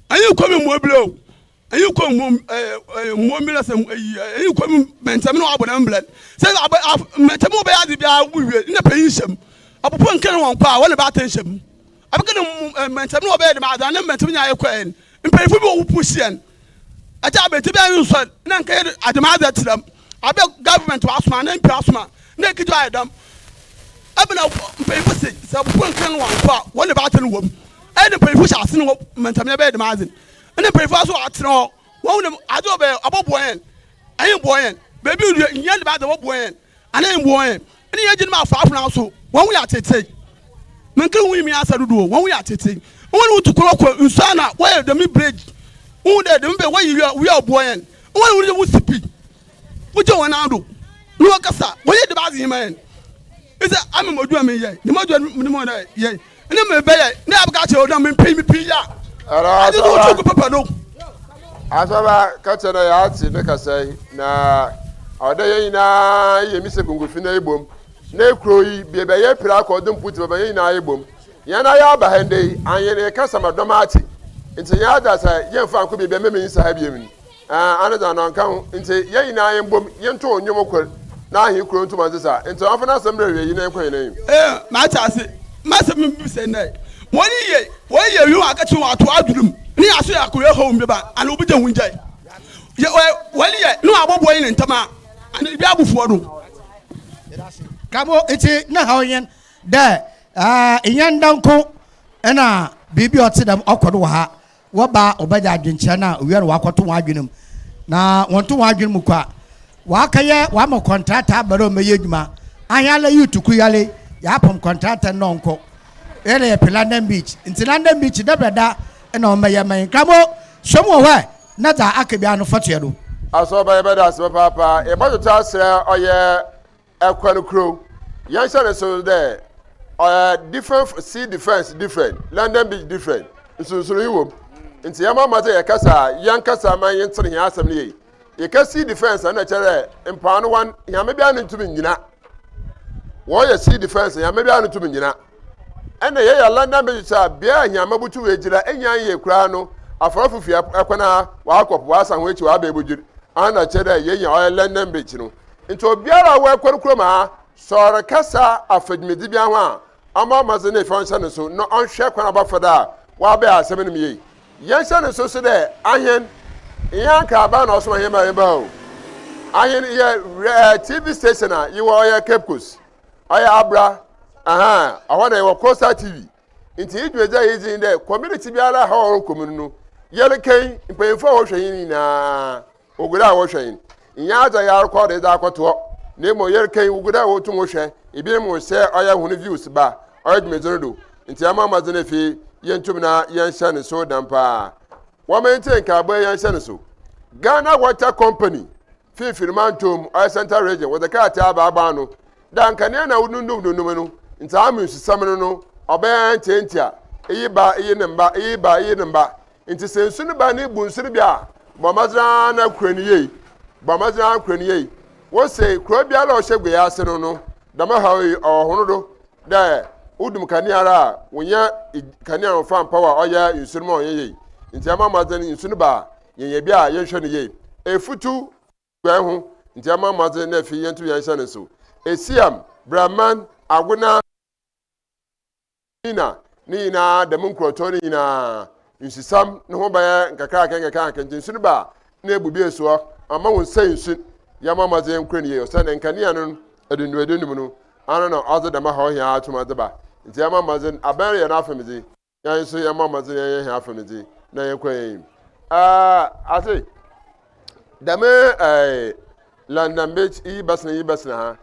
Ɛyi kɔ mi mu ebile o. Eyi kɔ mu ɛɛ mu mi sɛ eyi eyi kɔ mu mɛntɛm na wabɔ dɛm blɛ sɛ abɛ af mɛntɛm wɔ bɛyɛ adi biara wuwie ne panyin hyɛm abopɔ nkɛn wɔn kɔ a wɔn ba atɛn hyɛm abɛka ne mu mɛntɛm na wɔbɛyɛ dɛm adze ne mɛntɛm nyinaa yɛ kɔ ɛn mpanyinfo bi wɔ wupu hyɛn ɛkyɛ abɛnti bi ayɛ nsɔ na nka yɛ adɛm adze kyerɛm abɛ government wɔ asoma ne mpi asoma na ekegye ayɛ dɛm ɛbɛn na mpanyinfo se sɛ abopɔ nkɛn wɔn kɔ a wɔn ba atɛn wɔm ɛyɛ ne mpanyinfo hyɛ ase ne wɔ mɛntɛm yɛ bɛyɛ dɛm adze. Ɛna mpanyinfoɔ nso atena hɔ wɔn nim adze ɔbɛ ɔbɛboa yɛn ɛyɛ boa yɛn beebi yɛ nyɛ de ba adze ɔbɛboa yɛn ana yɛn boa yɛn ɛna yɛn gyina mu afɔ afona so wɔn yɛ atete menka ho yi mi asa dodoɔ wɔn yɛ atete wɔn wotu kɔ kɔ nsu ana wɔyɛ dɛm bridge wɔn dɛ dɛm bɛ wɔyɛ wia wia ɔboa yɛn wɔn wɔn wɔ sipi wogye wɔn nan do na wɔkasa wɔyɛ dɛm adze yi ma yɛn ɛsɛ ama mo adwuma mi yɛ ne mo adwuma mi mo yɛ ne me bɛyɛ ne abɛka kyerɛ ɔdɔ me mpɛ me pii ya ade no wotu gu papa no.
Asɔba ka kyerɛ na yɛate ne kasa yi na ɔdɛ yɛn nyinaa yɛ mi sɛ konkofi na ebom na ekuro yi bie bɛyɛ pira akɔ ɔdɔ mputi bɛbɛ yɛn nyinaa ebom yɛn na yɛ aba ha ndɛ yi anyɛ ne kasa ma dɔm ate nti yɛn ada sɛ yɛn fa nko biribi mɛmɛ nsa ha biem ni. Ɛɛ, ano dze ano ɔnnka ho. Ntsi hɛn nyina yɛmbɔ mu yɛntow ndwom kor na hɛn kurow ntum annsesa. Ntsi ɔmfa n'asɛm mbrɛ ewiei na yɛnkɔ hɛn enyim.
Ee, matse ase. M'asɛm no bisa ndɛ, Hɔn yie, wɔyɛ wie hɔn akɛkye hɔn ato adwen mu, ne aso yɛ akɔyɛ hɔn mbeba, ana obi gye hɔn gyae? Yɛ ɔyɛ hɔn yɛ na wɔabɔboa hɛn ntam a, ana ibi abofoɔ do?
Kamo ntsi na haw hɛn dɛ nnyɛ ndɛ nko na biribi a ɔtse dɛm ɔkɔ do wɔ ha. Wɔba a wɔbɛgye adwenkyerɛ no a owia no wɔakɔto wɔn adwene mu. Na wɔnto wɔn adwene mu kwa. Wɔakɛyɛ wɔama kɔntrata aba dɛ ɔmmɛyɛ edwuma. Aheala yi tuku yale yɛapam kɔntrata no na ɔnkɔ. Yɛ na yɛpɛ London Beach. Ntsi London Beach dɛ brɛ da na ɔmmɛyɛ ma hɛn. Nkramo, sɔ mu wɔ hɔ ɛ na dza aka biara no fa toa do.
Asɔrba yɛbɛda ase papaapa. Yɛbɔtoto aserɛ ɔyɛ ɛkwan kurow. Yɛnhyɛ no so dɛ ɔyɛ different sea defence different, London beach different. Nsonsoree wɔ mu. Ntsi yɛma mbɔdzen yɛkasa a, yɛnkasa ma yɛntsen hɛn asɛm no yie. Yɛka sea defence a nna kyerɛ dɛ mpoano hɔ no hɛmba biara no nntum nngyina. Wɔyɛ sea defence a hɛmba biara no nntum nngyina. Nna yɛyɛ London Bridge a bea a hɛmba botum egyina nnyɛ yie koraa no, afarfo fi kwan a wɔakɔ po wɔasan hɔn ekyir wɔaba ebodwir. Ana kyerɛ dɛ yenya ɔyɛ London Bridge no. Ntsi obiara a ɔwɔ kwan kurom ha, sɛ ɔrekasa afa dwumadzi biara ho a, ɔmmɔ mbɔdzen na efi ɔnhyɛ no so na ɔnhwɛ kwan a ɔbɛfa do a ɔabɛyɛ asɛm no mu yie. Yɛnhyɛ no nso so dɛ ahɛn nnyɛ ankraban na ɔsoma hɛn ma yɛba o. Ahɛn yɛ eh, TV station a yewɔ ɔyɛ Cape Coast, ɔyɛ Abra, ahaa, ɔhɔ na yɛwɔ Coastal TV. Ntsi iyi dwumadzi a yedzi nye dɛ community biara a haw a ɔrokɔ mu no, yɛrekɛn mpanyimfo a wɔhwɛ hɛn nyina Ogu dɛ a wɔhwɛ hɛn, nnyɛ adze a yɛarokɔ dze akɔto hɔ, na mbom yɛrekɛn ogu dɛ wotum hwɛ binom sɛ ɔyɛ hɔn views ba ɔyɛ dwumadzi no do. Ntsi yɛma mbɔdzen efi yentum na yɛnhyɛ no so dɛm paa. Wɔma yɛntsie nkaabɔ yi yɛnhyɛ no so. Ghana Water Company finimfin mantɔw mu, ɔyɛ Central Region, wɔdze krataa aba abɔ ano dɛ ankanea na wonunum nunum no, ntsi ama nsusɛm no no ɔbɛyɛ ntsiantsia, iyi ba iyi ne mba, iyi ba iyi ne mba. Ntsi sɛ nsu no ba na ibu nsu no bi a, bɔ mbɔdzen ara na kura no yie. Bɔ mbɔdzen ara kura no yie. Wose kurow biara a ɔhyɛ guei ase no no, dɛm haw yi ɔwɔ hɔn do dɛ wodum kanea ara a, wonnya kanea a wɔfa mpaw a ɔyɛ nsu no ma ɔnnyɛ yie. Ntsi yɛmbɔ mbɔdzen nsu no ba a, yenya bi a yɛnhwɛ no yie. Efutu guai ho, ntsi yɛmbɔ mbɔdzen na afei yɛnto yɛnhyɛ no so. Esiam, Braman, Agona, Nina ne nyinaa dɛm nkorɔtɔɔ no nyinaa nsusam no ho bɛyɛ nkakraaka nkakraaka nti nsu no ba a na ebu bi esoɔ ama wɔn nsɛe nsu yɛmmɔ mmɔdzen nkora no yie ɔsɛ ne nkanea no aduonu aduonum no ano na ɔdze dɛm aha ɔhia atum adze ba nti yɛmmɔ mmɔdzen abɛn reyɛ n'afɛmdze yɛn nso yɛmmɔ mmɔdzen yɛnyɛ hɛn afɛmdze na yɛnkɔ yɛn enyim ɛɛ ase dɛm ɛɛ London Beach iyi bɛsena iyi bɛsena ha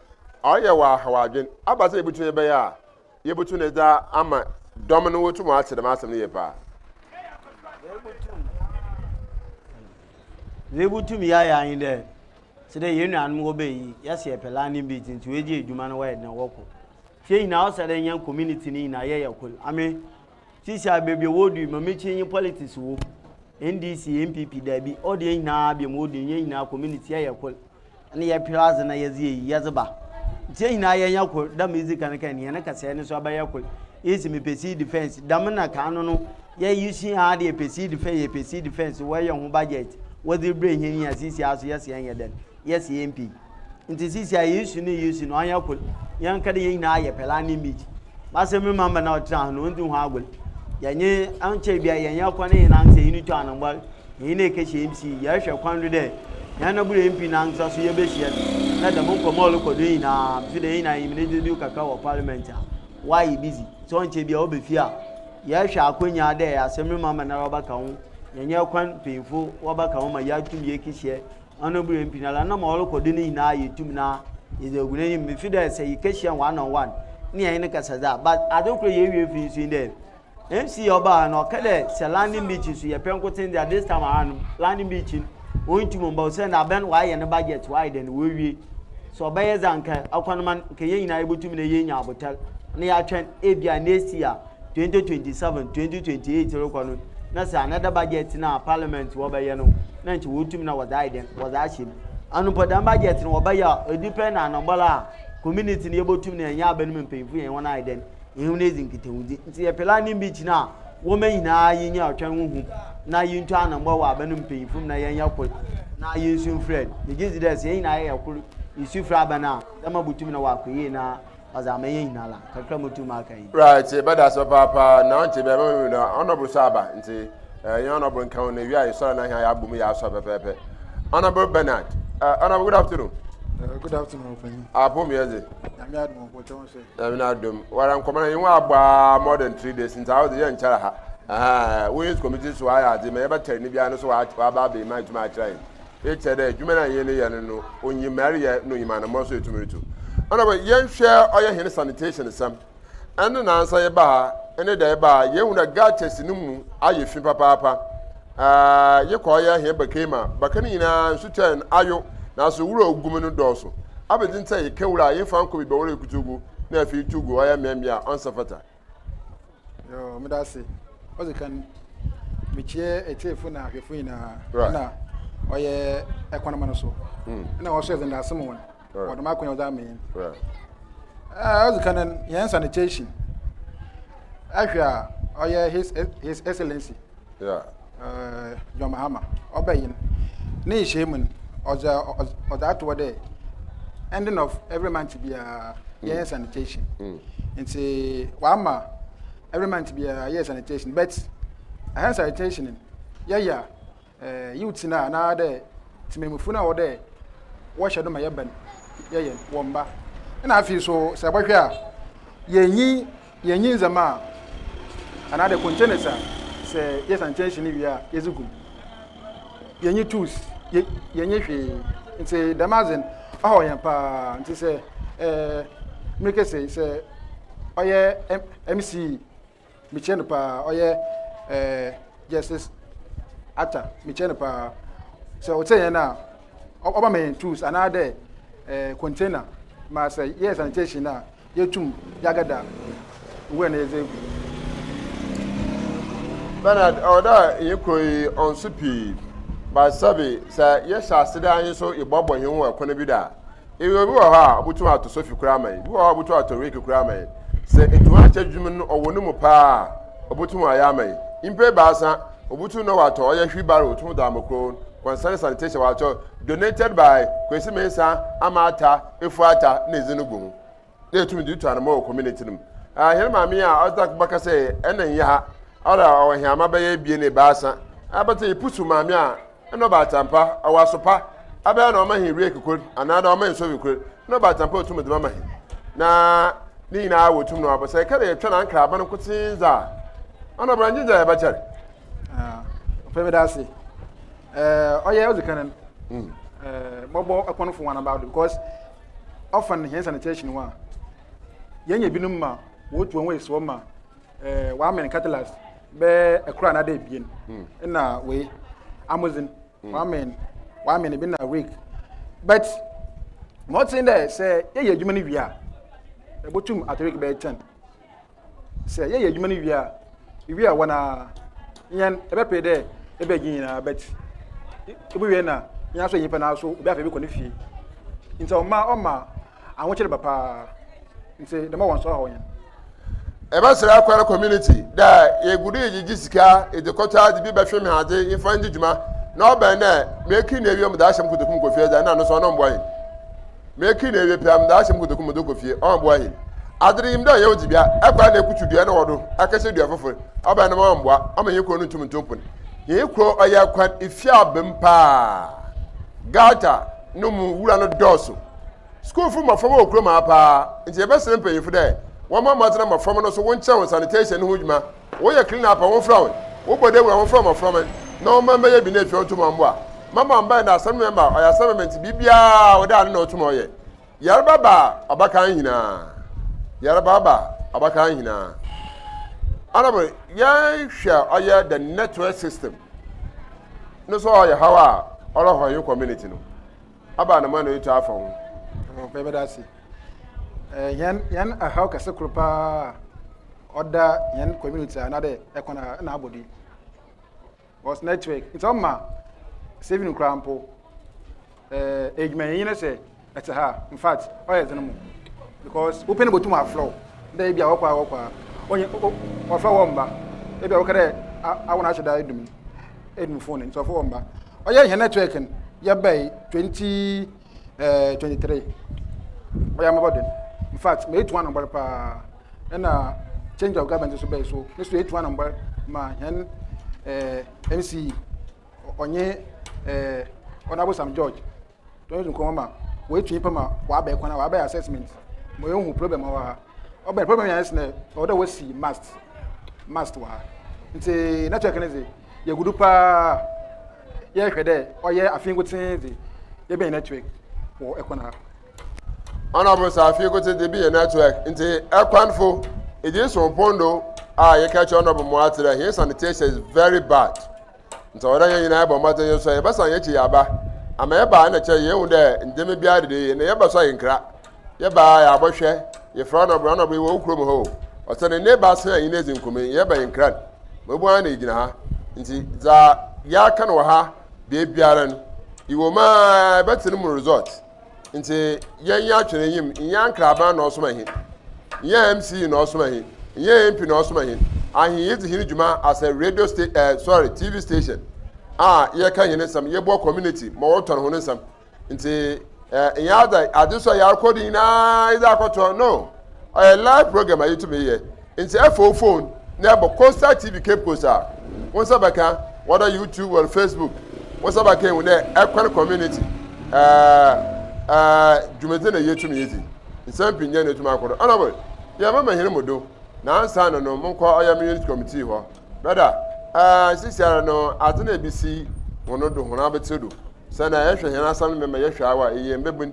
ɔyɛ wɔ ahaw adwen aba sɛ yɛbɛtumi yɛbɛyɛ a Yebotum dze ama dɔm no wotum wɔatse dɛm asɛm no yie paa.
Dza yebotum yɛayɛ ara nye dɛ, tse dɛ hɛn nuanom wɔbaa yi, yɛse yɛpɛ landing beach ntsi woegye edwuma no wɔyɛ dɛn wɔkɔ. Ntsi hɛn nyina ɔsɛ dɛ hɛn community no nyina yɛyɛ kor. Ame sesei beebi a wodu yi, ma mekye nye politics wɔ mu, NDC, NPP, dabi, ɔwɔ dɛ hɛn nyina beebi a wodu yi, hɛn nyina community yɛyɛ kor. na yɛper adze na yɛdze eyi yɛdze ba. Ntsi hɛn nyina yɛnyɛ kor dɛ ma edzi kan kae no, hɛn kasɛɛ no so abɛyɛ kor. Ese mepɛ seed fence, dɛm na kan no no yɛsua ade yɛpɛ seed fence, yɛpɛ seed fence, wɔyɛ ho budget wɔdze brɛ hɛn yi a sesei so yɛse yɛnyɛ dɛn, yɛse yɛmmpɛ. Ntsi sesei a yesu no yesu no ɔnnyɛ kor, yɛnka dɛ hɛn nyina yɛpɛ landing beach. M'asɛm me mamba no a ɔtsena ho no onndzi ho agor. Yɛnye ɔnnkyɛr biara yɛnye kwan hɛn ankasa hɛn tu anambɔr. Hɛn ekɛhyɛ MC, yɛrohwɛ kwan do dɛ hɛn aber MP nankasa so yɛbɛhyia no na dɛm nkɔmbɔ a ɔrokɔ do yi nyina, mfe dɛ hɛn nyina yenyim ne dodow kakra wɔ parliament a, ɔayɛ busy, ntsi ɔnnkyɛr biara ɔba fie a, yɛrohwɛ akwanya dɛ asɛm no mu ama noara ɔbɛka ho, yɛnye kwan mpanyimfo wɔbɛka ho ma yaatum yeekehyia Honourable MP noara na ma ɔrokɔ do no nyina yetum na yɛdze egu n'enyim. Mefi dɛ sɛ yɛkɛhyia one on one na yɛnye no kasa dze a, but adze kor a yewie fi so nye dɛ, MC ɔbaa ha no ɔka dɛ sɛ landing beach so yɛpɛ nkotsee dze a this time around no landing beach no onntum mmba osiandɛ aban ɔayɛ ne budget ɔayɛ dɛn oewie sɛ ɔbɛyɛ dze a nka akwan ma nka hɛn nyinaa yebotum na yeenya abotar na yɛatwɛn ebia next year 2027 2028 rokɔ no na sɛ another budget no a parliament wɔbɛyɛ no na nkyɛ wotum na wɔdze ayɛ dɛn wɔdze ahyɛ mu ano mpo dɛm budget no wɔbɛyɛ a edipɛn na anɔbɔla a community no yebotum na yɛnye aban mu mpanyimfo yɛnye hɔn ayɛ dɛn Yɛnye hɔn edzi nkitahodzi. Ntsi yɛpɛ Landing Beach no a, wɔma nyina yenya ɔtwɛn ho hu na yentu anambɔ wɔ aban mu mpanyimfo mu na yɛnyɛ kor na yensu mfrɛ no. Megye dzi dɛ sɛ hɛn nyina yɛyɛ kor yesu frɛ aban a, ndzɛmba botum na wɔakɔ yie na ɔdze ama hɛn nyina la. Kakra a motum aka nye.
Right, bɛda ase papaapa na ɔnkyɛ bia mɛma mi na honorable so aba nti eh, yɛn honorable nka ho na ewia yɛsɔre na hɛn yɛabɔ mu yɛ asɔ pɛpɛɛpɛ. Honorable Bernard, uh, honorable good afternoon.
Good afternoon, Opanyin.
Apo mi yɛ dze.
Nyame adom ɔpɔtɔ ho sɛ.
Nyame n'adom. Wara nkɔmɔ no yɛn abɔ aa more than 3 days nti awo de yɛn nkyɛrɛ ha. Ɛhɛn, wo youth committee so ayɛ adze ma yɛbɛtɛr ne biara no so waba abɛn ma etumi akyerɛ yɛn. Ekyɛ dɛ edwuma no a yɛn yɛ no no onyim ma ɛreyɛ na onyim anamɔ so etumi retu. Ɛna bɛ yɛnhwɛ ɔyɛ hɛn sanitation sɛm. Ɛne nansa yɛba ha ɛne da yɛba ha yɛhu dɛ gutters no mu ayɛ fi papaapa. Ɛɛ, yekɔ ɔyɛ hɛn baka mu a, baka no nyina nsu tɔe no ayow, naaso wura a ogu mu no dɔɔ so. Abɛdze ntsi a yeka wura a, yemmfa nnkɔ beebi a wɔrekutu gu na afei itu gu ɔyɛ mbeambea a ɔnnsɛ fata.
Yoo, meda ase. Odzi kan, mekyia etsiefo na ahwɛfo nyina na ɔyɛ ɛkwanma no so. Na wɔso yɛdze ndaase ma hɔn wɔ dɛm akwan yi a wɔdze ama hɛn. Odzi kan no, hɛn sanitation, ehwɛ a ɔyɛ His His Excellency John Mahama, ɔbae no, ne nhyehyɛɛ mu no, ɔdze ɔdze ato hɔ dɛ ending of every month biara yɛyɛ sanitation. Nti ɔama every month biara yɛyɛ sanitation but ɛhɛn sanitation no yɛyɛ a eh, youth no a anaadɛ tsemamufo no a ɔwɔ dɛ wɔhyɛ do ma yɛba no yɛyɛ no wɔmmba. Nna afei so sɛ ebɔhwɛ a yennyi yennyi ndzɛmba a anaadɛ containers a sɛ yɛ sanitation no wie a yɛdze gu mu. Yennyi tools, yɛ yennyi hwee ntsi dɛm adze no ɔhaw hɛn paa ntsi sɛ eh, merekasa yi sɛ ɔyɛ MC Mekyia no paa ɔyɛ ɛɛ Justice Atta mekyia no paa sɛ ɔtse yɛn a ɔba ma yɛn tools anaadɛ ɛɛ container ma sɛ yɛyɛ sanitation a yɛtum yɛagada nwura na yɛdze egu.
Bernard, ɔwɔ dɛ hɛn kurow yi ɔnnso pii, but sɛbe sɛ yɛhyɛ ase dɛ hɛn so yɛboaboa hɛnho wɔ kwan bi do a, Ewe obi wɔ hɔ a obotum atɔ sofi koraa ama hɛn, bi wɔ hɔ a obotum atɔ rake koraa ama hɛn. Sɛ etuhoakyɛ dwuma no ɔwɔ no mu paa a, obotum ɔayɛ ama hɛn. Nyimpa ebiasa, obotum na ɔatɔ ɔyɛ wheelbarrow otum dze ama kurow no. Concerning sanitation wɔakyerɛw donated by Kwesi Mensah, Ama Atta, Efu Atta na edze no gu ho. Na etum dze tu anamɔn wɔ community no mu. Ah, hɛn maame yi a ɔdze akoma kasa yi, nna nnyɛ ha. Ɔra ɔwɔ hɛn ama bɛyɛ ebien ebiasa. Abɛtse epusu maame a Nna ɔbaatan pa, ɔwɔ aso pa, abɛyɛ na ɔma hɛn rake kor anaadɛ ɔma hɛn sofi kor, nna ɔbaatan pa otum dze ma ma hɛn. Na ne nyina wɔ tum na ɔabɔ. Sɛ yɛka dɛ yɛtweɔn ankraaba no nkotsee dze a, ɔno ɔbra nnyɛ dza yɛbɛkyɛr.
Ɔpɛ meda ase. Ɔyɛ odzi kan no, mɔbɔ ɛkwan fo wɔn about because ɔfa hɛn sanitation ho a, yɛnya binom ma wɔtu wɔn ho esi hɔ ma wɔamen cutlass bɛyɛ ɛkoro anaadɛ ebien ɛna wei amozin wɔamen wɔamen ebi na rake but ma ɔte dɛ sɛ yɛyɛ adwuma no wie a ɛbɛtum ato rake bɛyɛ ten sɛ yɛyɛ adwuma no wie a wie a wɔn a yɛn ɛbɛpɛ dɛ ɛbɛgye nyinaa but ebi wie na yɛn aso nyimpa na aso obi afɛ bi kɔ ne fie nti ɔma ɔma ahokyere ba paa nti dɛm wɔn nso ɔhaw yɛn.
Ebɛserɛ akwan community dɛ yegu do yegyegye sika yɛdze kɔtɔ adze bi bɛhwɛ me adze yɛmfa ndzi dwuma na ɔbɛn dɛ mekir na ewie medze ahyɛ mo kotoku mu kɔ fie dze a nna no so ɔno mmboa hɛn. Mekir na ewie pɛ a medze ahyɛ mo kotoku mu medze kɔ fie ɔmmboa hɛn. Adze no nyim dɛ ɔnnyɛ wo dzibea, ɛkɔ a na ekutu dua no wɔ do akɛhyɛ dua fofor ɔbɛn no ma ɔmmboa ɔma hɛn kurow no nntum nntu mpon. Hɛn kurow ɔyɛ kwan efie aba mu paa gutter no mu wura no dɔɔ so. Skuulfo mboframba wɔ kurom ha paa, ntsi yɛbɛserɛ mpanyimfo dɛ wɔmbɔ mbɔdzen na mboframba no so wɔnkyerɛ hɔn sanitation no ho dwuma. Wɔyɛ clean up a wɔmfrɛ hɔn, wɔbɔ dawur a wɔmfrɛ mboframba no na wɔmma mbɛyɛ bi na efie hɔ ntum mboa. Mama mbae na asɛm member ɔyɛ asɛm member ntsi biribiara a ɔda ano na otum ɔyɛ. Yarba ba a ɔbɛka hɛn nyina. Yarba ba a ɔbɛka hɛn nyina. Honourable, yɛnhwɛ ɔyɛ the network system no so ɔyɛ haw a ɔrehɔ hɛn community no. Aba na mo na etu afa ho.
Ɔpɛ bɛda ase. Hɛn hɛn ahaw kɛse kor paa ɔda hɛn community anaadɛ ɛkwan a na abɔ do was network. Nti ɔma saving koraa mpo ɛɛ edwumayɛnyi no sɛ ɛte ha in fact ɔyɛ dzen mo because wopɛ no botum afrɛ wo dɛ ebi a wɔkɔ a wɔkɔ a onye wɔfrɛ wɔ mba ebi a wɔka dɛ awo na ahyɛ da edum edum phone nti wɔfrɛ wɔ mba ɔyɛ hɛn network no yɛbae 2023 ɔyɛ amabɔ den in fact meetu anambɔr paa ɛna change of government nso bɛyɛ so ne so etu anambɔr ma hɛn ɛɛ MCE ɔnye ɛɛ Honourable Sam George tɔn nkɔmɔ ma wɔatu nyimpa ma wɔabɛn kwan a wɔabɛyɛ assessment ma yɛhu problem wɔ ha ɔbɛn problem yɛn sɛ ɔwɔ dɛ wɔsi mast mast wɔ ha nti network no dze yɛgu do paa yɛhwɛ dɛ ɔyɛ afe nkotsee dze yɛbɛn network wɔ ɛkwan ha.
Honorable sɛ afe nkotsee dze bi yɛ network nti ɛkwanfo ɛdzi so mpondo a yɛka kyerɛ honorable mo akyerɛ his sanitation is very bad. Ntsi ɔwɔ dɛ hɛn nyina yɛbɔ mbɔdzen yɛsua, yɛbɛsan hɛn ekyir yɛaba. Ama yɛba a nna kyerɛ yeehu dɛ ndzɛmba biara deda yie. Ndɛ yɛba so a yɛnnkra. Yɛba a yɛabɔhwɛ, yɛfrɛ ɔnɔbor, ɔnɔbor ewɔ wo kurom ha o. Ɔsɛ ne n'ebiasa a enye no edzi nkɔmbɔ yi, yɛba yɛnnkra no. Ma obu ara na yegyina ha. Ntsi dza yɛaka no wɔ ha beebiara no, ewɔ mu ara ebɛtse no mu result. Ntsi yɛnyɛ atwer enyim, nnyɛ ankraban na ɔsoma hɛn, nnyɛ MC na ɔsoma hɛn, nnyɛ MP na ɔsoma hɛn. Ahen yedzi hɛn dwuma as a radio sta eh, sorry, TV station a yɛka hɛn nsɛm, yɛboa community ma wɔtɔn hɔn nsɛm. Ntsi eh, nnyɛ adze adze so a yɛarokɔ do nyina yɛdze akɔtoa, no. Ɔyɛ live program a yetum yɛ. Ntsi efa wo phone na ebɔ Coastal TV Cape Coast a, wo nsa bɛka, whether YouTube or Facebook, wo nsa bɛka ehu dɛ Ɛkwan Community ɛɛ dwumadzi na yetum yedzi. Nsɛm pii nnyɛ na etum akɔ do. Honourable, yɛbɛma hɛn mu do, na ansaana no monkɔ ɔyɛ me unit committee hɔ. Brother, ɛɛ sisiara no adze na ebisi hɔn do, hɔn abetsir do. Sɛ na yɛhwɛ hɛn asɛm no mema yɛhwɛ awa, eyɛ mbabun.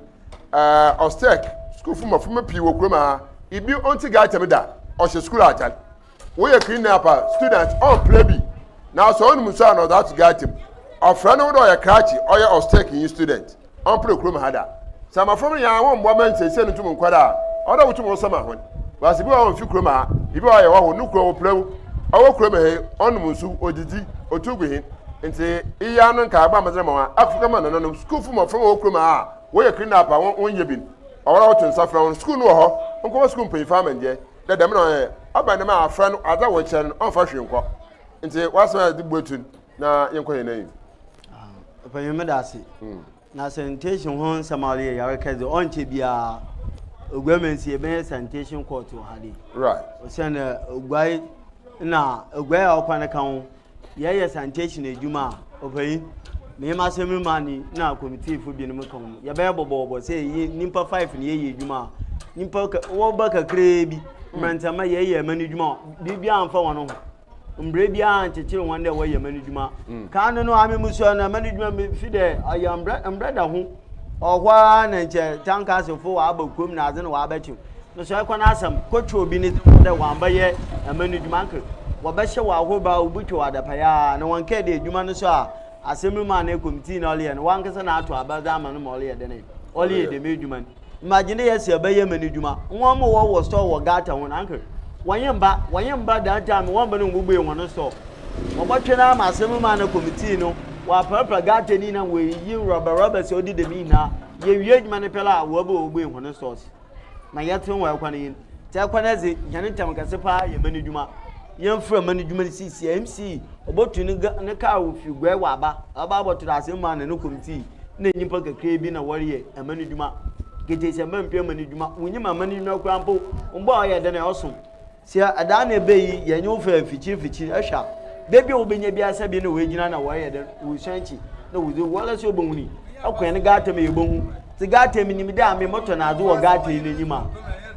Ɛɛ Ɔstek, sukuufo mboframba pii wɔ kurom ha. Ibi ɔnntse guitar mu da, ɔhyɛ skuul atar. Wɔyɛ clean up a, student ɔmmpra bi. Naaso ɔnom nsu a na ɔdze ato guitar mu. Ɔfrɛ no ho dɛ ɔyɛ krakye, ɔyɛ Ɔsteknyi student, ɔmmpra kurom ha da. Sɛ mboframba no nyinaa wɔmmboa ma nsiesie no nntum nnkɔ do a, ɔwɔ dɛ wotum wosama hɔn. Wɔase bi wɔ hɔ a ɔmmfi kurom ha, bi wɔ hɔ a ɔyɛ hɔho, no kurow ɔpra mu. Ɔwɔ kurom ha yi, ɔnom nsu, odzidzi, otu gu hen. Ntsi iyi ara no nkaabɔ a medze rema hɔn, Africa mu anananom, skuulfo mboframba a wɔwɔ kurom ha a wɔyɛ clean up a wɔnnyɛ bi no, ɔwɔ dɛ wɔto nsa frɛ hɔn. Skuul no wɔ hɔ, nkɔma skuul mpanyimfo amandzɛɛ dɛ dɛm na ɔyɛ. Ɔba no dɛm a, afra no, adze a wɔkyerɛ no, ɔmmfa hwee nnkɔ. Ntsi w'asɛm a edze buetu no, na yɛnkɔ hɛn enyim.
Ɔpanyin meda ase. Na sanitation ho nsɛm a ɔreyɛ yareka dze ɔnkyɛ biara Oguamansi yɛbɛyɛ sanitation court wɔ ha de.
Right.
Osiandɛ Oguai na Oguai a ɔkwan ka ho Yɛyɛ sanitation edwuma a, ɔpanyin, menye m'assembly man yi na committeefo binom ka ho, yɛbɛyɛ bɔbɔɔbɔ sɛ yɛ nyimpa five na yɛyɛ edwuma a, nyimpa wɔba kakraa bi, mberantsɛmba yɛyɛ man edwuma a, biribiara mmfa hɔn ho. Mbra biara nnkyekyer hɔn dɛ wɔyɛ man edwuma. Kan no no, ame musuar no, man edwuma mifi dɛ ɔyɛ mbra mbra da ho. Ɔwɔ hɔ ara na nkyɛ tankasefo wɔaba kurom na adze na wɔabɛkye. No so ɛkɔ n'asɛm kɔtwa obi ne dzin ho dɛ ɔammbɛyɛ ɛman no edwuma anker wɔbɛhyɛ wo ahorba a wobotwa wo adapayɛ a na wɔnnkɛɛ dɛ edwuma no so a asɛm no mu anaa kɔmitii na ɔreyɛ no wankasa na ato aba dze ama no ma ɔreyɛ dɛn ɔreyɛ dɛm edwuma no. Imagine dɛ yɛse ɛbɛyɛ ɛman edwuma hɔn ma wɔwɔ store wɔ gutter ho no anker wɔnye mba wɔnye mba that time wɔmmba na wɔbobue hɔn store wɔbɔtwe no ama asɛm no mu anaa kɔmitii no wɔaprapra gutter no nyina woeyiyi rɔba rɔbas a ɔdeda mu nyina yewie edwuma no pɛr a wɔba wɔbobue hɔn stores. ma yɛtse wɔ ɛkwan yi ntsi ɛkwan no dze hɛn ntam kɛse paa yɛ man edwuma yɛmfrɛ man edwuma no siesie MC obotu ne ne kaa ofi guɛ wɔ aba ɔba abɔto do asɛm mu a na ne kɔmtii na nyimpa kakra bi na wɔreyɛ man edwuma ketesi mba mpɛ man edwuma wonyim aman edwuma koraa mpo mbɔ a ɔyɛ dɛn ɔsom Sɛ ɛdaa na ɛbɛ yi yɛnye wo fa mfikyir mfikyir ɛhwɛ a, beebi a wobenya biara sɛ bi na woegyina na wɔreyɛ dɛn, woresuan kyi na wodze woara so ebohu ni. Ɛkɔ hɛn gutter mu yebohu. Tse gutter mu minyim dɛ ame motɔ n'adze wɔ gutter yi n'enyim a,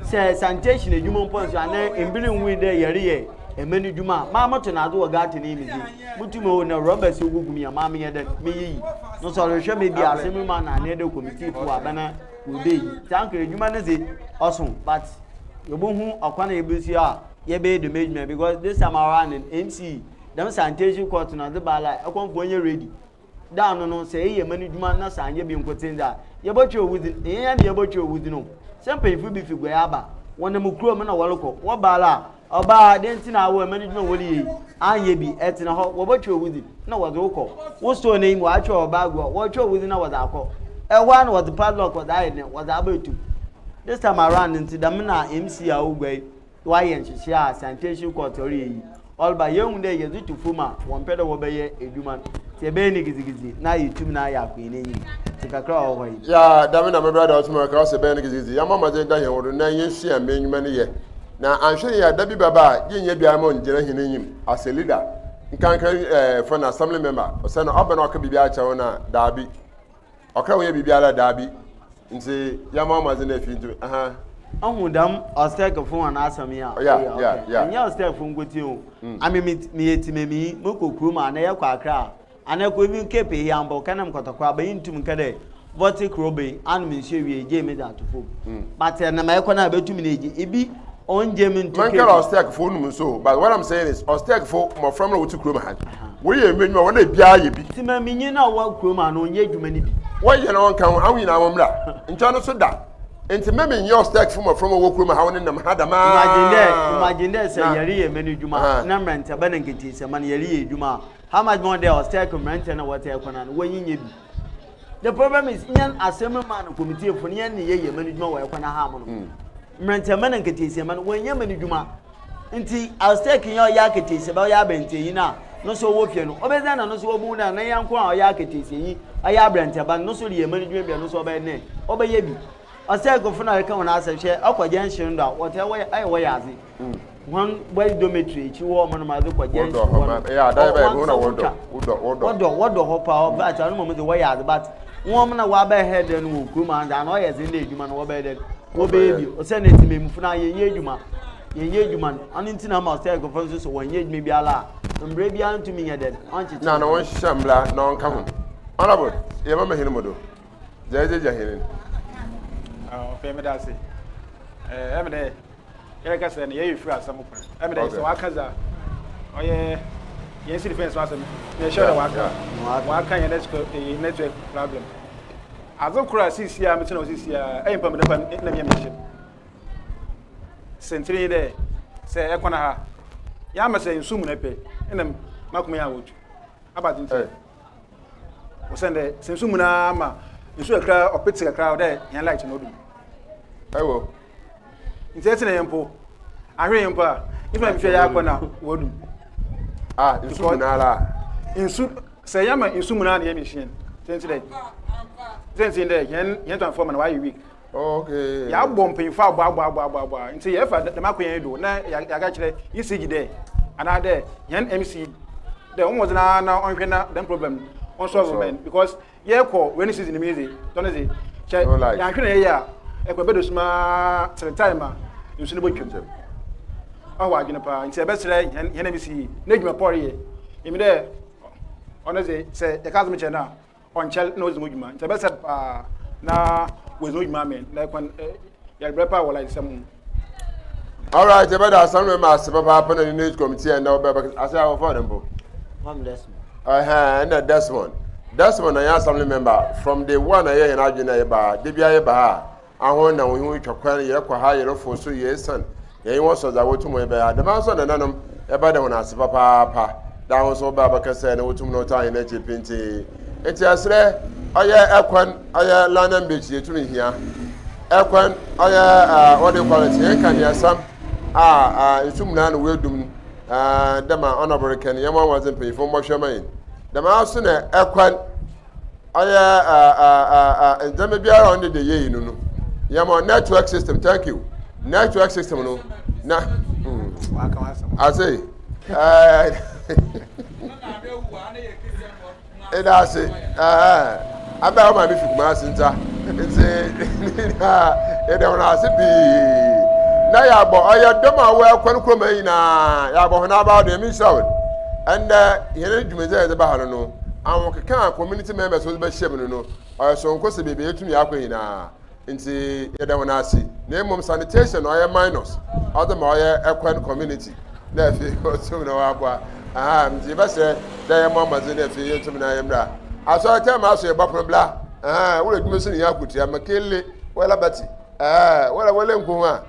sɛ sanitation edwuma mpo nso anaa mber nnhui dɛ yɛreyɛ ɛman edwuma a, maa motɔ n'adze wɔ gutter n'enyim dze, mutum o na rɔba si ogugu mu yi a, maa meyɛ dɛn, meyiyi. No sɛ ɔrohwɛ me bi a, asɛm yi mu ana anaa dɛ committee fo wɔaba na wobeyi. Ntsi anka edwuma no dze, ɔso but. Yebohu ɔkwan a yebesi a yɛbɛyɛ dɛm edwuma yi because this time around no MC dɛm sanitation court no ɔdze ba la ɛkɔmfoɔ nyɛ ready. Da ano no sɛ eyɛ man edwuma na sɛ annyɛ bi nkotsee dze a yɛbɔtwerɛ wo dzin, nnyɛ hɛn na yɛbɔtwerɛ wo dzin o. Sɛ mpanyimfo bi fi Guai aba, wɔnam kurom na wɔrokɔ, wɔba la a, ɔbaa dɛn ntsi na awɔ man edwuma a wɔreyɛ yi annyɛ bi, ɛtsena hɔ, wɔbɔtwerɛ wo dzin. na wɔdze wo kɔ wo store n'enyim wɔatwerɛ wɔ bag hɔ wɔtwerɛ wo dzin na wɔdze akɔ ɛhɔ ara na wɔdze padlock wɔdze ayɛ dɛn wɔdze aba etum this time around nti dɛm na MC a ogua yi wɔayɛ nhyehyɛɛ a sanitation court ɔreyɛ yi ɔreba yɛhu dɛ yɛdze to fam a wɔmpɛ dɛ wɔbɛyɛ edwuma no nti yɛbɛyɛ no gidigidi na yɛtum na ayɛ akɔ yɛn enyim nti kakra a ɔwɔ hɔ yi.
Ya dɛm na me brada ɔtumi ɔka ɔsɛ bɛyɛ no gidigidi yɛmmɔ mmɔden da hɛn ho do na yɛnsua mbɛ nnwuma no yɛ na annhwɛ yie a da bi bɛba a yɛnnyɛ biara ma ɔnngyina hɛn enyim as a leader. Nkanka eh, for na assembly member, ɔsɛ no ɔbɛn ɔka biribi akyɛ wo na daabi. Ɔka wo yɛ biribi ara daabi. Nti yɛma ɔma dze na efi nti aha.
Ɔhu dɛm ɔstɛkfo hɔn asɛm yi a,
Yeah,
ɔyɛ
yeah,
okay.
yeah.
Nnyɛ ɔstɛkfo nkotsee o. Ame me meyɛ tsimamii, mokɔ kurom anaa yɛkɔ Accra a, anaa kɔ even Cape yi a mpo, kɛnam kɔtɔkɔ a, banyin nntum nnkɛ dɛ bɔtse kurow yi anom nsu ewie egye me dze ato famu. But nam ɛkɔ no a betum na egye. Ibi ɔnngye me nnto
Mankara
Cape.
ɔstɛkfo nom nso o, but what I'm saying is ɔstɛkfo mmɔfra mu na wɔte kurom ha. Wɔyɛ mmɛ nnwuma wɔn na biara yɛ bi.
Nti ma menyin na ɔwɔ kurom a na ɔnyɛ adwuma no bi.
Wɔyɛ na wɔnka ho aho nyinaa wɔn mmra nkyɛn no so da. Nti mɛ menyɛ ɔstɛk fo mmɔfra ma wɔ kurom ha wɔn nenam ha dɛm
aa. Imagine dɛ imagine dɛ sɛ yɛreyɛ mmɛ no adwuma na mmerɛntɛba na nketeesiama no yɛreyɛ adwuma a how much more dɛ ɔstɛk mmerɛntɛ na wɔtɛ kwan ano wɔnyi nyɛ bi. The problem is yɛn asɛm maa no committee fo no yɛn ne yɛyɛ mmɛ no adwuma wɔ ɛkwan ha mo no. Mmerɛntɛba na nketeesiama no wɔnyɛ mmɛ no adwuma. Nti Aztec yi a ɔyɛ akataasia ba ɔyɛ aberantsɛ yi no a no so ɔwɔ fie no, obedzi na no so obohu dɛ ne nyɛnko a ɔyɛ akataasia yi ɔyɛ aberantsɛ ba no, no so reyɛ man edwuma bi a no so ɔbɛyɛ dɛn ɔbɛyɛ bi. Aztecfo na reka hɔn asɛm, hwɛ ɔkɔ junction do a wɔtaa wɔyɛ ayɛ wɔyɛ adze. Hɔn boys dormitory ekyir hɔ ɔmo nom adze kɔ junction hɔ no, wɔn wotwa wɔdɔ wɔdɔ hɔ paa but ɔno mbom dze wɔyɛ adze but Hɔn na wɔabɛyɛ hɛn dɛn wɔ kurom ha dze, ana ɔyɛ dzen dɛ edwuma no wɔbɛyɛ dɛn wɔbɛyɛ bi? Osiandɛ tsemamufo no yɛnnyɛ edwuma, yɛnnyɛ edwuma no, ɔno ntsi na ama ɔsɛɛkofo no so sɛ wɔnnyɛ edwuma biara a, mbra biara nntum nnyɛ dɛn, ɔnnkyekyer
Na na
hɔn.
wɔnhyehyɛ mbra na ɔnka ho. Honourable, yɛbɛma hɛn mu do. Dza edze gya hɛn no.
Ɔfɛ meda ase. Ɛɛ ɛmi dɛ yɛreka sɛ no yɛyɛ firi asɛm kwan. Ɛmi dɛ sɛ waka dza ɔyɛ yɛn si defense asɛm na ɛhyɛ dɛ waka waka yɛn network ɛyɛ network problem. Adze koro a sisi a mete na sisi a ɛyɛ mpa mede pa na meyɛ mehyɛ. Sɛntiri yi dɛ sɛ ɛkɔ na ha yɛama sɛ nsu mu na ɛpɛ ɛna makoma yɛ awɔtu aba dze nti. Osiandɛ sɛ nsu mu ara ma nsu kakra ɔpetse kakra a ɔdɛ hɛn light no odum.
Ɛwɔ.
Nti ɛtse na yɛn mpo ahwɛ yɛn mpo a nsu na mfia yɛ akɔ na wɔdum.
Ah nsu mu nara.
Nsu sɛ yɛn ma nsu mu nara na yɛn machine sɛnti dɛ sɛnti dɛ hɛn hɛn transformer na wɔayɛ weak.
Okay.
Yɛabɔ mpanyinfo abɔ abɔ abɔ abɔ abɔ nti yɛfa dɛm akwan yi do na yɛaka kyerɛ ECG dɛ anaa dɛ hɛn MC dɛ wɔn wɔdze na na ɔnhwɛ na dɛm problem no ɔnsolve ma hɛn because yɛkɔ rainy season mu yi dze tɔ no dze kyɛ yɛanhwɛ na yɛyɛ a ɛkɔ ɛbɛdo suma till time a nsu no bɔtwam ɔwɔ adwene paa nti yɛbɛsrɛ hɛn hɛn MC n'edwuma pa ɔreyɛ emi dɛ ɔno dze sɛ yɛka asɛm kyerɛ no a ɔnnkyɛr na odzi ho dwuma ntsi ɛbɛsɛ paa na oedzi ho dwuma amee na kwan yɛrebrɛ paa wɔ layisɛm ho.
Alright, yɛbɛda assembly member ase papaapa na ne news committee a ɛnna wɔbɛ ase a wɔfɔ ne mpo. Ɛhɛn ɛnna Desmond. Desmond na yɛn assembly member from day one na yɛ yɛn adwene na yɛba de bia yɛba ha Ahɔn na hɔn ho twa kwan, yɛrokɔ ha, yɛrofow sor, yeesian, yɛnye hɔn sɔ dza wotum hɔn bɛyɛ. Dɛmara so na nananom, yɛbɛda hɔn ase papaapa dɛ hɔn so wɔbaa bɛkɛsɛɛ na wotum na wɔtaa hɛn ekyir pintsee. Ntsi yɛserɛ, ɔyɛ kwan, ɔyɛ London Beach yetum hia kwan, ɔyɛ what do you call it, hɛn kaneasam a nsu mu na ano woedum no, dɛ ma Honourable reka no, yɛmma hɔn dze mpanyimfo mbɔhwɛ ma hɛn. Dɛmara so na kwan, ɔyɛ ndzɛmba biara a ɔno de yɛ yi no no yɛma network system thank you network system no na ase ɛda ase abɛ a ɔma mi fi kuma ase nta nti yɛda wɔn ase pii na yɛabɔ ɔyɛ dɔm a wɔwɔ ɛkwan kurom nyinaa yɛabɔ hɔn aba do ɛmi nhyira wɔn ɛndɛ yɛn dwumadzi a yɛdze ba ha no no. Ahokeka a community members wɔdze bɛhyɛ mu no no, ɔyɛ soronko sen beebi a yetum yɛakɔ nyina. Ntsi yɛda hɔn ase. Na mbom sanitation na ɔyɛ minus ɔdze ma ɔyɛ kwan community na afei otum na ɔaboa. Ahaa, ntsi yɛbɛserɛ dɛ yɛmbɔ mbɔdzen na afei yentum na yɛmbra. Asɔr tɛm aso yɛbɔpon bla, ahaa, wura edwuma so ne hɛn akotua, makele, wala bati, ahaa, wala wala nko ho a,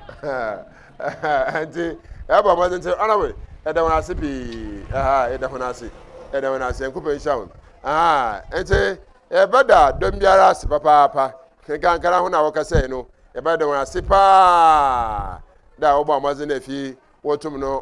Nti yɛbɔ mmɔden nti ɔna we yɛda wɔn ase pii yɛda wɔn ase yɛda wɔn ase nkopɛ nhyira wɔn nti yɛbɛda dɔm biara ase papaapa nkankara ho na wɔkasa yi no yɛbɛda wɔn ase paa da a wɔbɔ mmɔden na efi wɔtum no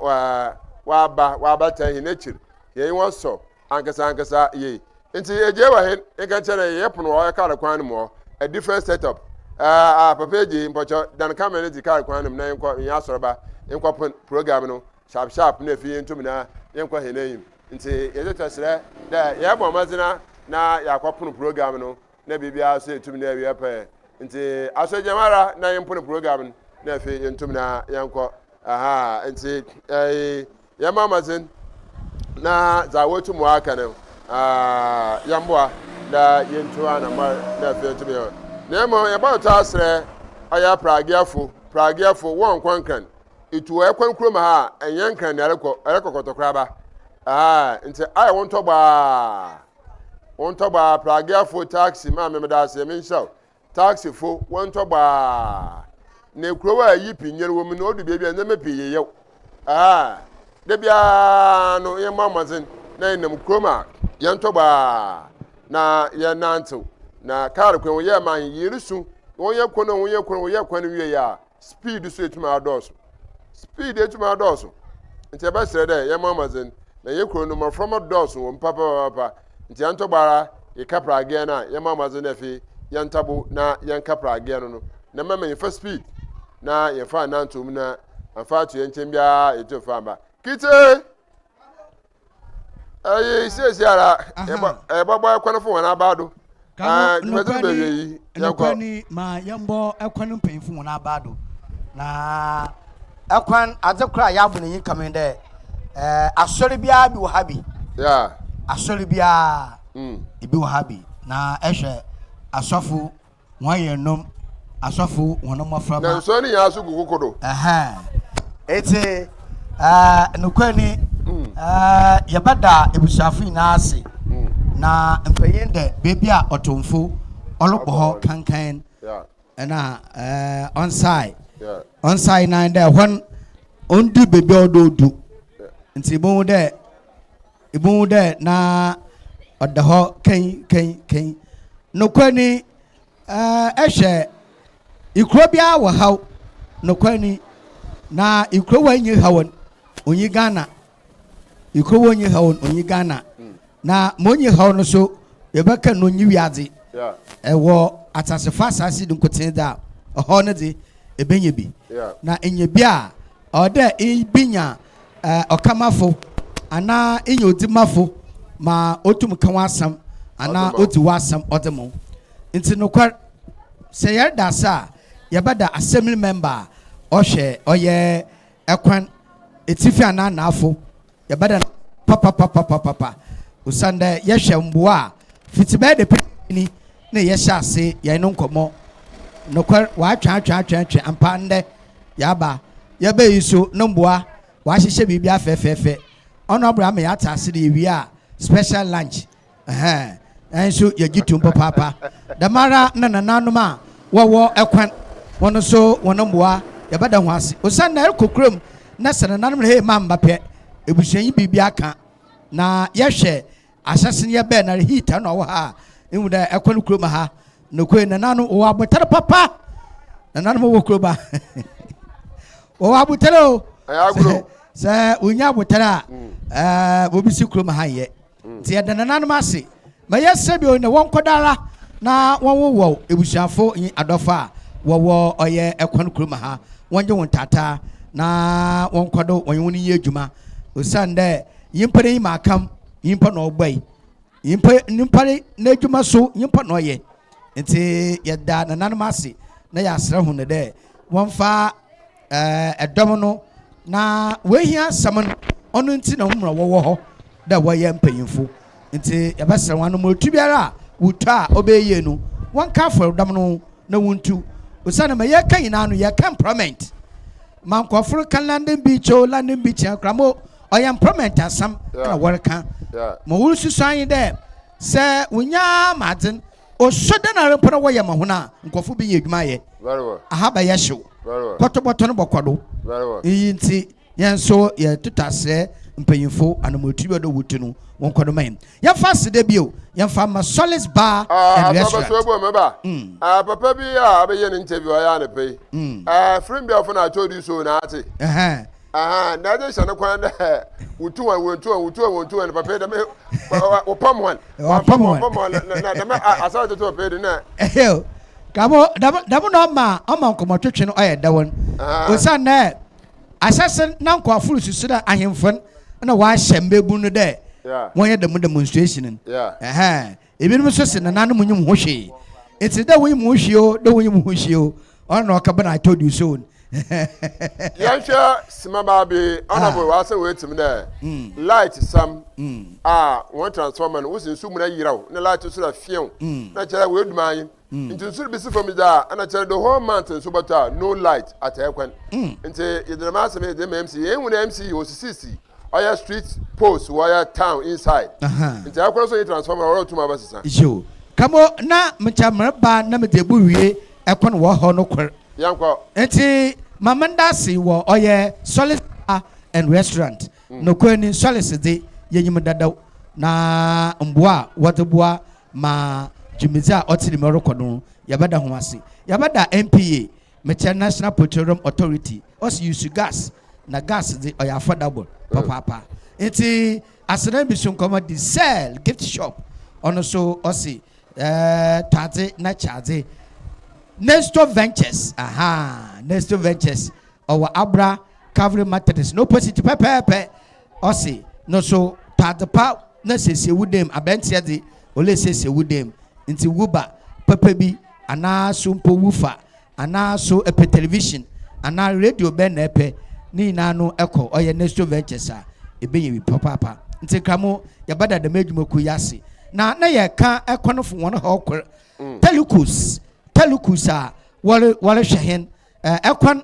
wɔaba wɔabɛtɛn hɛn ekyir yɛn wɔn sɔ ankasa ankasa yie nti egye wɔ hen nka nkyɛn dɛ yɛyɛ pono wɔ kaar kwan no mu hɔ a different set up ah papa egye mpɔkyɛ dan camera no dzi kaar kwan no mu na yɛnkɔ yɛn asɔrba nkɔ pon program no sharp sharp na efi yɛntum na yɛnkɔ hɛn enyim nti yɛdze tɔ serɛ dɛ yɛbɔ mbɔdzen na yɛakɔ pon program no na biribiara so etum na ewie pɛɛ nti asɔr gyamara na yɛmpon program no na afei yɛntum na yɛnkɔ aha nti ɛɛ Yɛmmɔ mbɔdzen na dza woetum wɔaka no, yɛmboa na yentu anamɔn na afei yetum yɛ. Na mbom yɛbɔtɔ aserɛ ɔyɛ Pragueafo, Pragueafo wɔnnkɔ Nkran. Itu wɔ kwan kurom ha a, nnyɛ Nkran na erekɔ, erekɔ Kɔtɔkoraba. Ah, nti ayɛ wo ntɔbaa. Wo ntɔbaa prageafo taxi maa me meda ase me nhyira wo. Taxi fo wo ntɔbaa. Na kurow a yi pii nyɛ wɔ mu no odu baabi a nneɛma pii yeyɛw. Ah, da biara no yɛmmɔ mmɔden na yɛnam kurom a yɛntɔbaa na yɛnantew. Na kaar kwan wɔyɛ ma yɛresu wɔyɛ kwan wɔyɛ kwan wɔyɛ kwan wie a Speed so etum adɔɔ so. Speed etum adɔɔ so. Ntsi yɛbɛserɛ dɛ yɛmbɔ mbɔdzen na hɛn kurow no mboframba dɔɔ so wɔ mu papaapa. Ntsi yɛnntɔ bɔ ara yeka pragea no a, yɛmbɔ mbɔdzen dɛ afei yɛntabo na yɛnka pragea no no na mma yɛmfa speed na yɛmfa annantsew mu na ammfa ato hɛn nkyɛn biara yetum fa ammba. Kitse! Ɛyi siesie ara yɛbɛbɔ ɛkwan fo wɔn aba do. Dwumadzi no bɛwie yi yɛnkɔ.
Nokwar ni ma yɛmbɔ ɛkwan mpanyimfo hɔn aba do na ɛkwan adze kor a yɛabɔ n'enyi kam nye dɛ asɔr biara bi wɔ ha bi. Asɔr biara bi wɔ ha bi na ehwɛ asɔfo hɔn yernom, asɔfo hɔn mboframba.
Na nsɔr no nyinaa so gu koko do.
Ɛhɛn. Etse, ɛɛ, nokwar ni, ɛɛ, yɛbɛda ebusuafo nyinaa ase, na mpanyin dɛ beebi a ɔtomfo ɔrobɔ hɔ kankan na ɛɛ, ɔnsae. Ɔnsae nan dɛ hɔ no, onndu beebi a ɔwɔ dɛ odu. Ntsi ibohu dɛ Ibohu dɛ na ɔda hɔ kɛnnkɛnnkɛn. Nokwar ni, ehwɛ ekurow biara wɔ haw, nokwar ni, na ekurow a nnyi haw no, onnyi Ghana. Ekurow a onnyi haw no, onnyi Ghana. Na ma onnyi haw no so, yɛbɛka no onnyi wiadze. Wɔ atsasefo asaase do nkotsee dze a, hɔ no dze, ebenya bi. Na enya bi a, Ɔwɔ dɛ ibi nya ɔkamafo anaa inya odzimafo ma otum ka w'asɛm anaa odzi w'asɛm ɔdze ma wo. Ntsi nokwar, sɛ yɛreda ase a, yɛbɛda assembly member a ɔhwɛ ɔyɛ kwan etsifi anaa anaafo Yɛbɛda no papapapapapa osiandɛ yɛhwɛ mboa a fitsi bɛyɛ dapɛn ni na yɛhyɛ ase yɛnye no nkɔmbɔ. Nokwar, ɔatwe atwe atwe atwe ampa ndɛ yɛaba. Yɛbae yi so no mboa ɔahyehyɛ biribiara fɛfɛɛfɛ. Ɔno abra ama yɛatse ase dɛ yewie a special lunch Ɛhɛn, hɛn so yɛgye to mu papaapa. Dɛmara na nananom a wɔwɔ kwan, hɔn so hɔn mboa yɛbɛda hɔn ase. Osiandɛ erokɔ kurom na sɛ nananom no hei mamba pɛ, ebusuanyi biribi akã. Na yɛhwɛ ahyɛse no yɛbɛɛ no ara heat a nna ɔwɔ ha a, ihu dɛ ɛkɔ no kurom ha, nokwar nananom wɔwɔ abotar papa. Nananom wɔ kurom ha, wɔwɔ abotar o. Sɛ wonnya abotar a, ɛɛ wobesi kurom ha nnyɛ. Ntsi yɛda nananom ase ma yɛserɛ bio ndɛ wɔnkɔ do ara na wɔnwowɔw ebusuafo nye adɔfo a wɔwɔ ɔyɛ kwan kurom ha, wɔngye hɔn taataa na wɔnkɔ do wɔnye hɔn nyɛ edwuma osiandɛ nyimpa n'enyim akam, nyimpa na ɔbɔe, nyimpa nyimpa n'edwuma so nyimpa na ɔyɛ. Ntsi yɛda nananom ase na yɛaserɛ hɔn dɛ wɔmfa Ɛɛ, dɔm no, na woehia asɛm no, ɔno ntsi na hom na wɔwɔ hɔ dɛ wɔyɛ mpanyimfo. Ntsi yɛbɛserɛ hɔn, anombɔtu biara a wotu a ɔbɛyɛ yie no, wɔnka afɔrdɔm no ho na wontu. Osiandɛ ma yɛreka nyina no, yɛreka employment. Ma nkorɔfo reka London Beach o, London Beach a, koraa mo, ɔyɛ employment asɛm na wɔreka. Ma worususu ara nye dɛ, sɛ wonya ma adze no, Ɔsɔ dɛn ara mpo na wɔyɛ ma hɔn a, nkorɔfo benya edwuma ayɛ. Aha bɛyɛ hyew. Kɔtɔbɔtɔ no bɔkɔ do. Iyi ntsi, hɛn so yɛtotɔ aserɛ mpanyimfo anamɔntu bi a ɔwɔ dɛ wotu no, wɔnkɔ do ma hɛn. Yɛmfa aseda bio, yɛmfa mma Solace Bar and Restaurant.
Asɔbɛsoɔ bɔ mɛba. Ah, papa bi a abɛyɛ ne interview ɔyɛ anɔpa yi. Ah, firim bi afo na atɔ di so na ate. Aha, na ɛde hyɛ no kwan dɛ wotu wɔn wɔntu wɔn wotu wɔn wɔntu wɔn papa yi dɛm wɔpam wɔn
wɔpam wɔn
wɔpam wɔn na dɛm asɔre tete papa yi de na.
Ɛhɛw kabo dɛm dɛm na ɔma ɔma nkɔmɔtwetwe no ɔyɛ dɛw no osiane dɛ ahyɛse na nkorɔfo rususu dɛ ahemfo no na wɔahyɛ mbabun no dɛ wɔnyɛ dɛm demonstration no ɛhɛn ebinom nso se nananom nyim ho hwee nti dɛ wonyim ho hwee o dɛ wonyim ho hwee o ɔno na ɔka bɛ na I told you so no.
Yɛnhwɛ simaba bi honorable w'asɛm wei tim dɛ mm. light sam mm. a wɔn transformer no wosi nsu mu na yeraw na light nso na fiew mm. na kyerɛ wei duma anyi nti nsu bi si fam dza ɛna kyerɛ the whole month nso bɛtɔ a no light atɛɛ kwan nti yɛde dɛm asɛm yɛde ma mc yɛn hu na mc osisisi. ɔyɛ street post wɔ ɔyɛ town inside. Nti ɛkwan so nye transformer ɔrɔ tum abɛsesa.
Yo, kamo na mekyɛ mereba na medze ebu wie ɛkwan wɔ hɔ no kor.
Yɛnkɔ.
Ntsi ma menda ase wɔ ɔyɛ Solace Bar and Restaurant. Nokwar ni, Solace dze, yenyim dadaw, na mboa a wɔdze boa ma dwumadzi a ɔtse dɛm yi rokɔ do no, yɛbɛda ho ase. Yɛbɛda NPA, mekyerɛ National Petroleum Authority, ɔse use gas, na gas dze ɔyɛ affordable papaapa. Ntsi aseda bi so nkɔma Diesel Gift Shop, ɔno so ɔse Ɛɛ tɔ adze na kyɛ adze. Nesto Ventures, ahaa, Nesto Ventures, ɔwɔ Abra Calvary Methodist no opposite pɛpɛɛpɛ. Ɔse no so tɔ adze pa na siesie wo dan mu. Aberantsɛ dze, olesiesie wo dan mu. Ntsi wo ba papa bi anaa so mpo wo fa Anaa so epɛ television anaa radio bɛn na epɛ? Ne nyinaa no kɔ ɔyɛ Nesto Ventures a, ebenya bi papaapa. Ntsi nka mo yɛbɛda dɛm edwumakuw yi ase. Na na yɛreka kwanfo hɔn haw kor, Telucos, Telucos a wɔre wɔrehwɛ hɛn kwan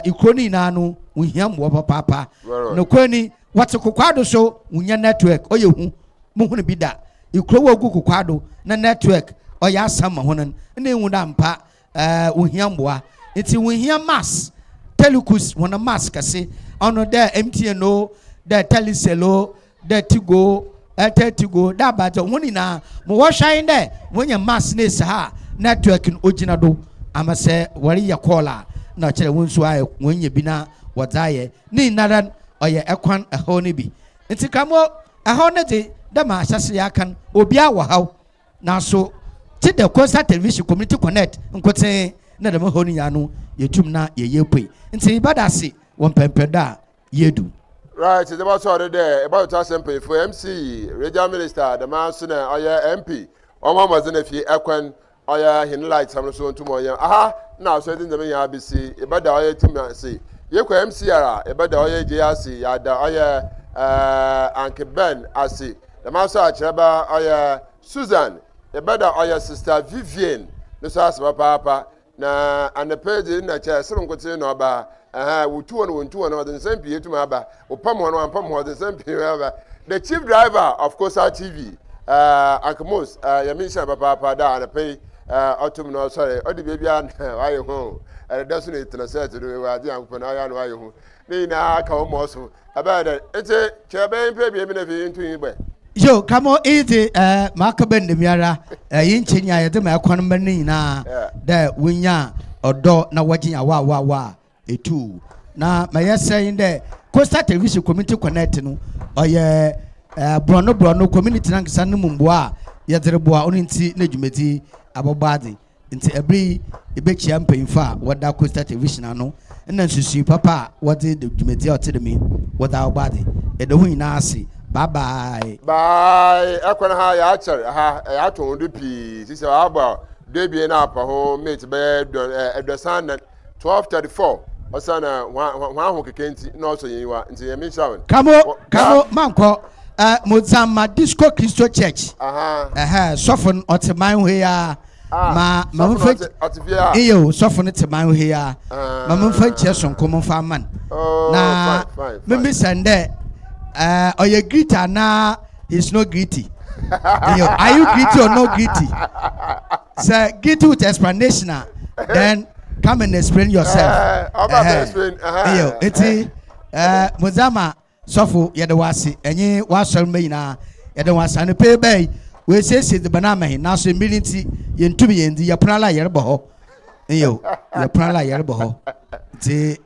ekurow no nyinaa no wohia mboa papaapa. Nokwar ni, wɔtse kokwaa so wonnya network, ɔyɛ hu, muhun bi da. Ekurow a ogu kokwaa do na network ɔyɛ asɛm ma hɔn no, nna ehu dɛ ampa Eh, wohia mboa. Ntsi wohia mass, telecos hɔn mass kɛse, ɔno dɛ MTN o, dɛ Telecel o, dɛ Tigo o, Airtel Tigo o, dɛ abadze o, hɔn nyina ma wɔhwɛ nye dɛ wonya mass no esi ha a network no ogyina do ama sɛ wɔreyɛ call a nna ɔkyerɛ dɛ hɔn so ayɛ wonya bi na wɔdze ayɛ. Ne nyinara no ɔyɛ kwan haw no bi. Ntsi Kramo, haw no dze dɛ ma ahyɛse yɛaka no, obiara wɔ haw. Naaso, tse dɛ Coastal Television Community Connect nkotsee na dɛm haw no nyina no yetum na yɛyɛ epue. Ntsi yɛbɛda ase wɔ mpɛnpɛndo a yeedu.
Right, dze bɔsɔr do dɛ ebɔtoto asɛm mpanyimfo, MC, Regional Minister, dɛm ara so na ɔyɛ MP, wɔmmɔ mbɔdzen efi kwan ɔyɛ hɛn light sam no so onntum ɔnnyɛ. Aha na asɔr dze ndzɛmba nyina besi, yɛbɛda ɔyɛ tum ase, yɛkɔ MCR a, yɛbɛda ɔyɛ Jay ase, yɛada ɔyɛ eh, Uncle Ben ase, dɛm ara so akyerɛba ɔyɛ Susan, ebɛda ɔyɛ Sister Vivian no so ase papaapa. Na anapa yi dze nna kyɛ sor nkotsee na ɔba. Ɛhɛn, wotu hɔn, wonntu hɔn, ɔdze nsɛm pii etum aba. Wopam hɔn, wɔammpam hɔn, ɔdze nsɛm pii aba. The chief driver of Coastal TV, uh, Uncle Mose, uh, Nyame nhyira no papaapa dɛ anapa yi uh, ɔtum na ɔsɔre, ɔde beebiara na ɔayɛ ho. Ɛdeda so na etsena set do, Ewuradze Nyankopɔn ɔyɛ a na ɔayɛ ho. Ne nyinaa ka wo ma ɔso. Ɛbɛyɛ dɛn? Ntsi kyerɛ bɛyɛ nyimpa ebien bi na afei nto hɛn bɛ.
Yo, kamo iyi dze eh, maka bɛ ndɛmiara eh, yi nkyɛ nyia yɛdze ma ɛkwan mba no nyinaa dɛ wonya ɔdɔ na wɔgye nya wawawa etuu. Na ma yɛsrɛ nye dɛ Coastal Television Community Connect no ɔyɛ eh, borɔno borɔno community nankasa no mu mboa a yɛdze reboa ɔno ntsi na dwumadzi abɔbɔ adze. Ntsi aber yi ibekyia mpanyimfo a wɔda Coastal Television ano na nsusui papa a wɔdze dwumadzi a ɔtse dɛm yi wɔdze abɔbɔ adze. Yɛda hɔn nyina ase. Bye bye.
Bye ɛkwan ha yɛakyɛr ha yɛatɔ ho do pii sisi ɔabɔ duebien na apa ho mate bɛyɛ dɔn ɛɛ eduasa anan 12:34 ɔsan na hɔn ahokeka ntsi na ɔsɔ yɛn nyiwa ntsi Nyame nhyira hɔn.
Kamo kamo mankɔ eh, Mozamma Disco Christo Church. Ɛhɛ sɔfo no ɔte man hɔ yi ara. Ah, ma ma mo nfa iye o sɔfo no te man hɔ yi ara. Ma mo nfa nkyia sonko mo nfa ama no.
Oh,
Na mímisa ndɛ eh, ɔyɛ greet anaa he's not greety. Iyo, are you greety or not greety? Sɛ greety with explanation a, then come and explain yourself. Iyo, eti eh, Mozamma Sɔfo, yɛda wo ase, enye w'asɔrmba nyina, yɛda hɔn ase. Anɔpa yi bae, woesiesie edziban ama hɛn, naaso mber ntsi, yenntum yenndzi. Yɛpon ara a yɛrobɔ hɔ. Nyew, yɛpon ara a yɛrobɔ hɔ. Ntsi,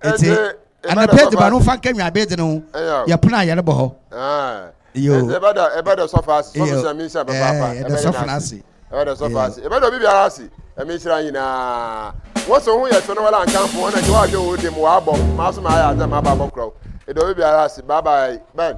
ntsi, anɔpa edziban no, mfa nka nnuaba no ho, yɛpon a yɛrobɔ hɔ.
Yo. Ɛbɛda ɛbɛda sɔfo ase sɔfo sɛ mi nhyira papaapa.
Ɛda sɔfo no ase.
Ɛbɛda sɔfo ase. Ɛbɛda obi biara ase. Ɛmi nhyira nyinaa. Wɔn sɛ ho yɛ fɛ no wɔla nkanfo wɔn na nkyɛn wɔahwɛ wɔn dem wɔabɔ maa so maa ayɛ adze maa ba abɔ korɔw. Ɛda obi biara ase. Bye bye. Ben.